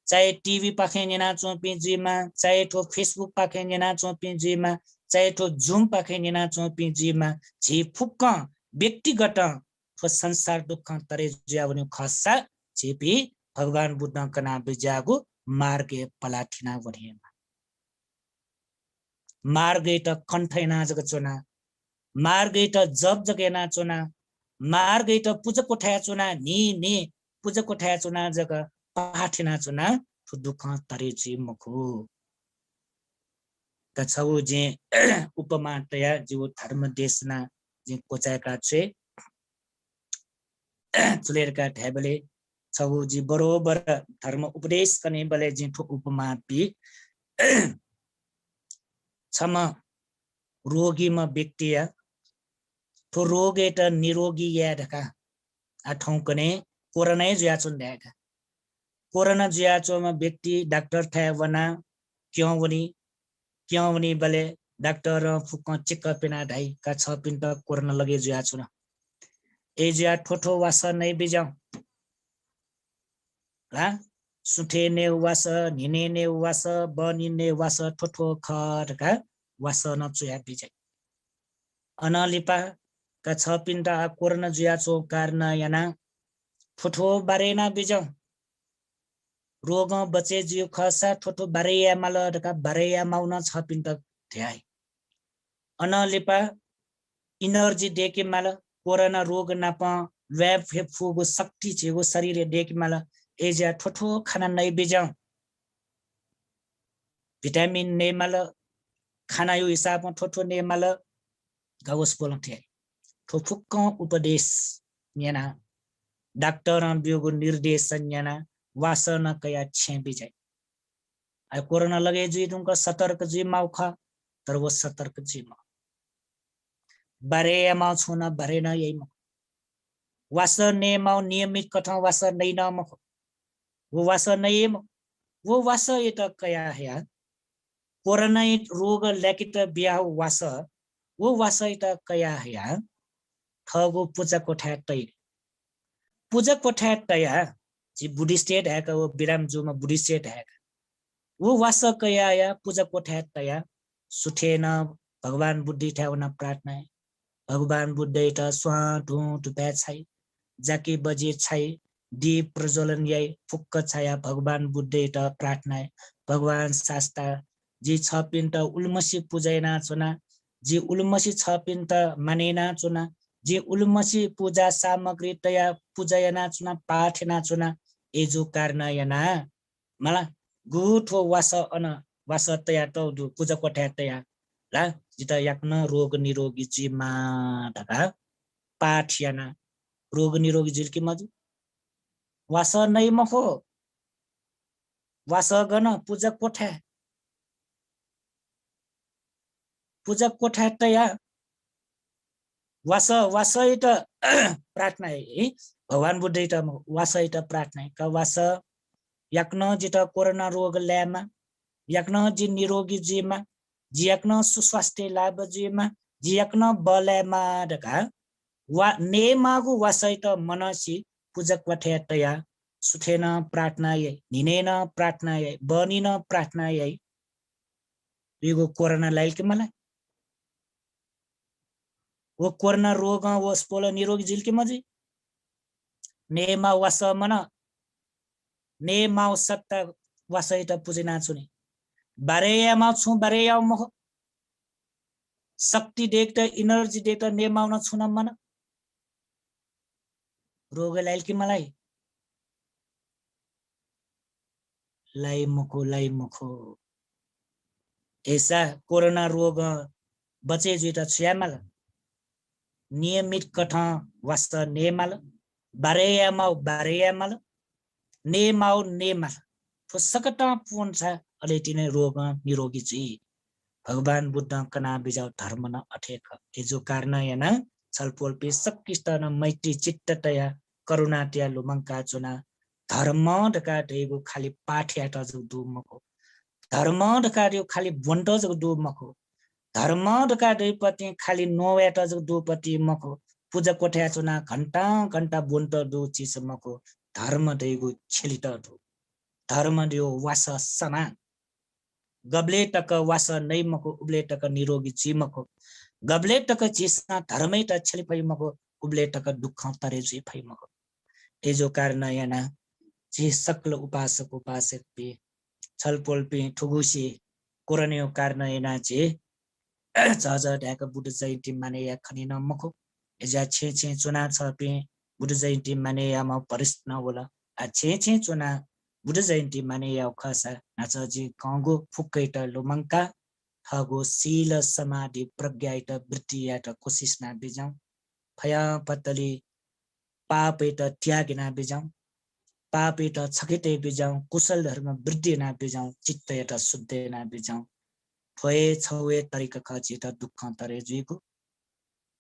चाहे TV पाखें न्यनाच्वंपिं जुइमाः, चाहे थ्व Facebook पाखें न्यनाच्वंपिं जुइमाः, चाहे थ्व Zoom पाखें न्यनाच्वंपिं जुइमाः, झी फुक्कं व्यक्तिगतं थ्व संसार दुःखं तरे जुया वनीगु खःसा झीपिं भगवान बुद्धं कना बिज्याःगु मार्गय् पलाः थिना वनेमाः। मार्गय्‌त कण्ठ याना जक च्वना, मार्गय्‌त जप जक याना च्वना, मार्गय्‌त पुजा कोठाय् च्वना, न्हि न्हि पुजा कोठाय् च्वना जक पहाः थिना च्वना, थ्व दुःखं तरे जुइ मखु। का छगू जिं उपमा तया जिगु धर्म देशना जिं क्वचाय्‌का छ्वये। चुलेरका धायेबलय् छगू जि बरोबर धर्म उपदेश कनेबलय् जिं थ्व उपमा बी। छम्ह रोगीम्ह व्यक्तिया थ्व रोगय्‌त निरोगी याये धकाः आ थौंकन्हय् कोरोना हे जुयाच्वन धायेका। कोरोना जुयाच्वंम्ह व्यक्ति डाक्टरथाय् वनाः क्यं वनी, क्यं वनीबलय् डाक्टरं फुक्कं check up यानाः धाइ, का छःपिन्त कोरोना लगे जुयाच्वन। अय्‌जुया थ्व थ्व वासः नये बिज्याहुँ। ला सुथय् नयेगु वासः, न्हिनय् नयेगु वासः, बहनी नयेगु वासः थ्व थ्व खः धकाः वासः नं च्वया बिज्याइ। अनं लिपा का छःपिन्त आ कोरोना जुयाच्वंगु कारणं यानाः थ्व थ्व बारे याना बिज्याहुँ। रोगं बचय् जुइगु खःसा थ्व थ्व बारे याये माल धकाः बारे याये माःगु नं छःपिन्त धयाइ। अनं लिपा energy दय्‌के माल, कोरोना रोग नाप ल्वाये फे-, फुगु शक्ति झीगु शरीरय् दय्‌के माल। अय्‌जुया थ्व थ्व खाना नये बिज्याहुँ। Vitamin नये माल, खानायो हिसाबं थ्व थ्व नये माल। गावसपोलं थ्व थ्व फुक्कं उपदेश न्यनाः डाक्टरं ब्यूगु निर्देशन न्यनाः वासः नं कयाः छेँ बिज्याइ। आ कोरोना लगे जुइ धुंकल सतर्क जुइ माःगु खः, तर व सतर्क जुइ मखु। बारे याये माःगु छुं नं बारे नं याइ मखु। वासः नये माःगु नियमित कथं वासः नइ नं मखु। व वासः नइ मखु। व वासःयात कयाः हयाः कोरोना रोग ल्याकेत बियाः वासः, व वासःयात कयाः हयाः थःगु पुजा कोठाय् तइ। पुजा कोठाय् तयाः, झी बुद्धिस्टय् धायेका, व बिराम जूम्ह बुद्धिस्टय् धायेका। व वासः कयाः हयाः पुजा कोठाय् तयाः सुथय् नं भगवान बुद्धयाथाय् वनाः प्रार्थना याइ। भगवान बुद्धयात स्वां धुं धुपाय् छाइ, जाकि बजि छाइ, दीप प्रज्वलन याइ, फुक्क छायाः भगवान बुद्धयात प्रार्थना याइ। भगवान शास्ता, जि छःपिन्त उलिमछि पुजा यानाच्वना, जि उलिमछि छःपिन्त मानय् यानाच्वना, जिं उलिमछि पूजा सामग्री तया, पूजा यानाच्वना, पाठ यानाच्वना, अय्जु कारणं याना। मला, गु थ्व वासः अन वासः तयातःगु दु, पूजा क्वथाय् तया ला, जितः याकनं रोग निरोगी जुइमा धकाः पाठ याना रोग निरोगी जुइल कि मजू? वासः नइ मखु। वासः गन? पूजा क्वथाय्। पूजा क्वथाय् तया। वासः, वासःइत प्रार्थना याइ, भगवान बुद्धइत, वासःइत प्रार्थना याइ, का वासः, याकनं जितः कोरोना रोग लायेमा, याकनं जि निरोगी जुइमा, जि याकनं सुस्वास्थ्य लाभ जुइमा, जि याकनं बः लायेमा धकाः वा-, नयेमाःगु वासःइत मनंसि पूजा क्वथाय् तया, सुथय् नं प्रार्थना याइ, न्हिनय् नं प्रार्थना याइ, बहनी नं प्रार्थना याइ। उइगु कोरोना लाइल कि मलाइ? व कोरोना रोगं वसपोल निरोगी जुइल कि मजुइ? नयेमाः वासः मन, नयेमाःगु सत्ता वासःइत पुज्यानाच्वनी। बारे यायेमाः छुं बारे याउ मखु। शक्ति दय्केत, energy दय्केत नयेमाःगु नं छुं नं मन। रोग लाइल कि मलाइ? लाइ मखु, लाइ मखु। अय्सा कोरोना रोगं बचय् जुइत छु यायेमाल? नियमित कथं वासः नयेमाल, बारे यायेमाःगु बारे यायेमाल, नयेमाःगु नयेमाल। थ्व सकतां पूवंसा अले तिनि रोगं निरोगी जुइ। भगवान बुद्धं कना बिज्याउ धर्म नं अथे खः। अय्जु कारणं यानाः छलपोलपिं सकसित नं मैत्री चित्त तया, करुणा तया लुमंका च्वना। धर्म धकाः धइगु खालि पाठ यायेत जक दु मखु। धर्म धकाः धइगु खालि ब्वनेत जक दु मखु। धर्म धकाः धइगु पतिं खालि न्ववायेत जक दु पति मखु। पुजा क्वथाय् च्वनाः घण्टां घण्टां ब्वनेत दु चिज मखु। धर्म धइगु छ्यलेत दु। धर्म धइगु वासः समा। गबलय् तक वासः नइ मखु, उबलय् तक निरोगी जुइ मखु। गबलय् तक झीसं धर्मयात छ्यले फइ मखु, उबलय् तक दुःखं तरे जुइ फइ मखु। अय्जु कारणं यानाः झी सकल उपासक उपासिकापिं, छलपोलपिं थुगुसी कोरोनाया कारणं यानाः झी झःझः धायेक बुद्ध जयन्ती मानय् याये खनी नं मखु। अय्जुयाः छेँय् छेँय् च्वनाः छःपिं बुद्ध जयन्ती मानय् यायेमाःगु परिस्थिति नं वल। आः छेँय् छेँय् च्वनाः बुद्ध जयन्ती मानय् याःगु खःसा न्हाचः जिं कःगु फुक्कयात लुमंकाः थःगु शील समाधि प्रज्ञायात वृद्धि यायेत कोसिस याना बिज्याहुँ। फयांपतले पापयात त्याग याना बिज्याहुँ। पापयात छखे तये बिज्याहुँ, कुशल धर्म वृद्धि याना बिज्याहुँ, चित्तयात शुद्ध याना बिज्याहुँ। थ्व हे छगू हे तरिका खः झीत दुःखं तरे जुइगु,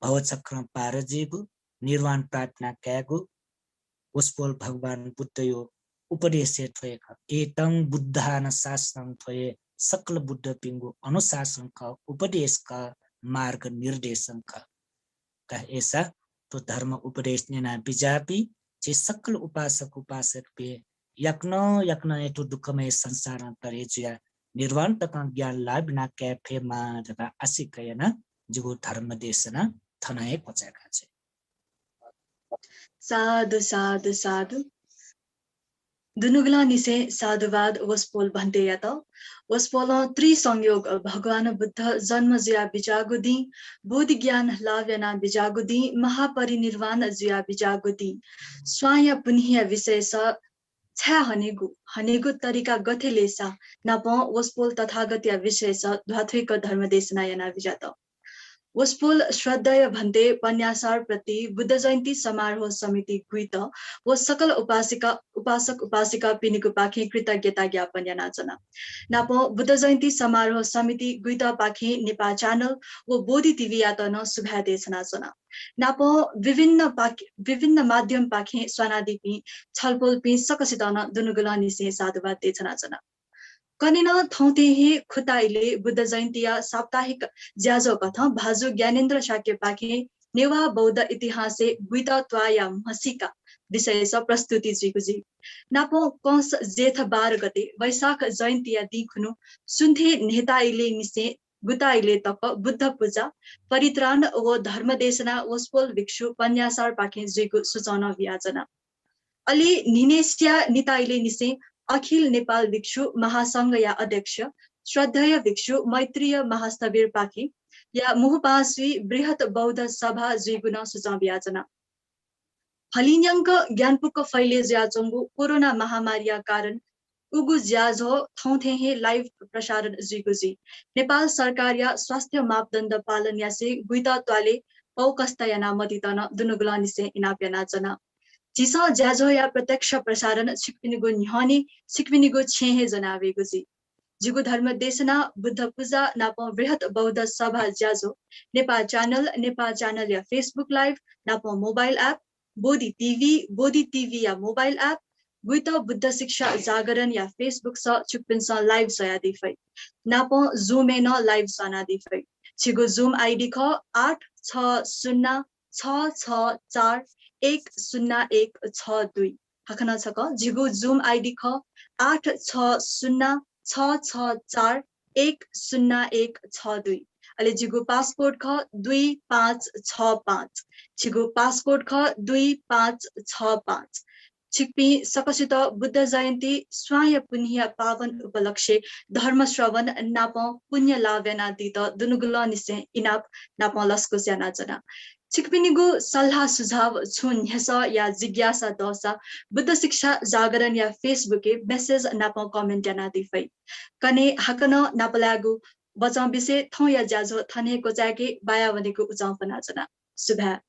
भवचक्रं पार जुइगु, निर्वाण प्राप्त याना कायेगु। वसपोल भगवान बुद्धया उपदेश हे थ्व हे खः। एतं बुद्धानुशासनं, थ्व हे सकल बुद्धपिंगु अनुशासन खः, उपदेश खः, मार्गनिर्देशन खः। का अय्सा थ्व धर्म उपदेश न्यना बिज्याःपिं झी सकल उपासक उपासिकापिं याकनं याकनं हे थ्व दुःखमय संसारं तरे जुयाः निर्वाण तकं ज्ञान लाभ याना काये फयेमा धकाः आशिका यानाः जिगु धर्म देशना थन हे क्वचाये का। साधु, साधु, साधु। दुनुगलंनिसें साधुवाद वसपोल भन्तेयात। वसपोलं त्रिसंयोग, भगवान बुद्ध जन्म जुया बिज्याःगु दिं, बोधि ज्ञान लाभ याना बिज्याःगु दिं, महापरिनिर्वाण जुया बिज्याःगु दिं, स्वांया पुन्हिया विशेष, छाय् हनेगु, हनेगु तरिका गथे लेसा नापं वसपोल तथागतया विशेष ध्वाथुइक धर्मदेशना याना बिज्यात। वसपोल श्रद्धेय भन्ते पन्यासार प्रति बुद्ध जयन्ती समारोह समिति गुइत व सकल उपासिका, उपासक उपासिकापिनिगु पाखें कृतज्ञता ज्ञापन यानाच्वना। नापं बुद्ध जयन्ती समारोह समिति गुइत पाखें नेपाः channel व बोधि टिभीयात नं सुभाय् देछानाच्वना। नापं विभिन्न पाखे, विभिन्न माध्यम पाखें स्वानादीपिं छलपोलपिं सकसित नं दुनुगलंनिसें साधुवाद देछानाच्वना। कन्हय् नं थौंथें हे खुता इलय् बुद्ध जयन्तीया साप्ताहिक ज्याझ्वः कथं भाजु ज्ञानेन्द्र शाक्यपाखें नेवाः बौद्ध इतिहासय् गुइत त्वाःया म्हसीका विषयस प्रस्तुति जुइगु जुइ। नापं कंस जेठ बाह्र गते वैशाख जयन्तीया दिं खुन्हु सुन्थे न्हेता इलय् निसें गुता इलय् तक बुद्ध पुजा, परित्राण व धर्मदेशना वसपोल भिक्षु पन्यासारपाखें जुइगु सुचं नं बियाच्वना। अले न्हिनेसिया निता इलय् निसें अखिल नेपाल भिक्षु महासंघया अध्यक्ष श्रद्धेय भिक्षु मैत्रेय महास्थविरपाखें या मुहपासुइ बृहत बौद्ध सभा जुइगु नं सुचं बियाच्वना। हलिंन्यंक ग्यानपुक फैले जुयाच्वंगु कोरोना महामारीया कारण उगु ज्याझ्वः थौंथें हे live प्रसारण जुइगु जुइ। नेपाल सरकारया स्वास्थ्य मापदण्ड पालन यासें गुइत त्वाले पौकस्ता याना मदीत नं दुनुगलंनिसें इनाप यानाच्वना। झीसं ज्याझ्वःया प्रत्यक्ष प्रसारण छिकपिनिगु न्ह्यःने छिकपिनिगु छेँय् हे ज्वनावयेगु जुइ। जिगु धर्म देशना, बुद्ध पूजा नापं बृहत बौद्ध सभा ज्याझ्वः नेपाः channel, नेपाः channel या Facebook live नापं mobile app, बोधि TV, बोधि TV या mobile app, गुइत बुद्ध शिक्षा जागरणया Facebook स छिकपिन्सं live स्वयादी फइ। नापं Zoom य् नं live स्वानादी फइ। छिगु Zoom ID खः आठ छ शून्य छ छ चार एक शून्य एक छ दुई। हाकनं छकः, जिगु Zoom ID खः आठ छ शून्य छ छ चार एक शून्य एक छ दुई। अले जिगु passcode खः दुई पाँच छ पाँच। छिगु passcode खः दुई पाँच छ पाँच। छिकपिं सकसित बुद्ध जयन्ती स्वांया पुन्हिया पावन उपलक्ष्ये धर्म श्रवण नापं पुण्य लाभ यानादीत दुनुगलंनिसें इनाप नापं लसकुस यानाच्वना। छिकपिनिगु सल्लाह सुझाव छुं न्ह्यसः या जिज्ञासा दःसा बुद्ध शिक्षा जागरणया Facebook य् message नापं comment यानादी फइ। कन्हय् हाकनं नापलायेगु बचं बिसें थौंया ज्याझ्वः थन हे क्वचाय्के बाया वनेगु उजं फ्वनाच्वना। सुभाय्।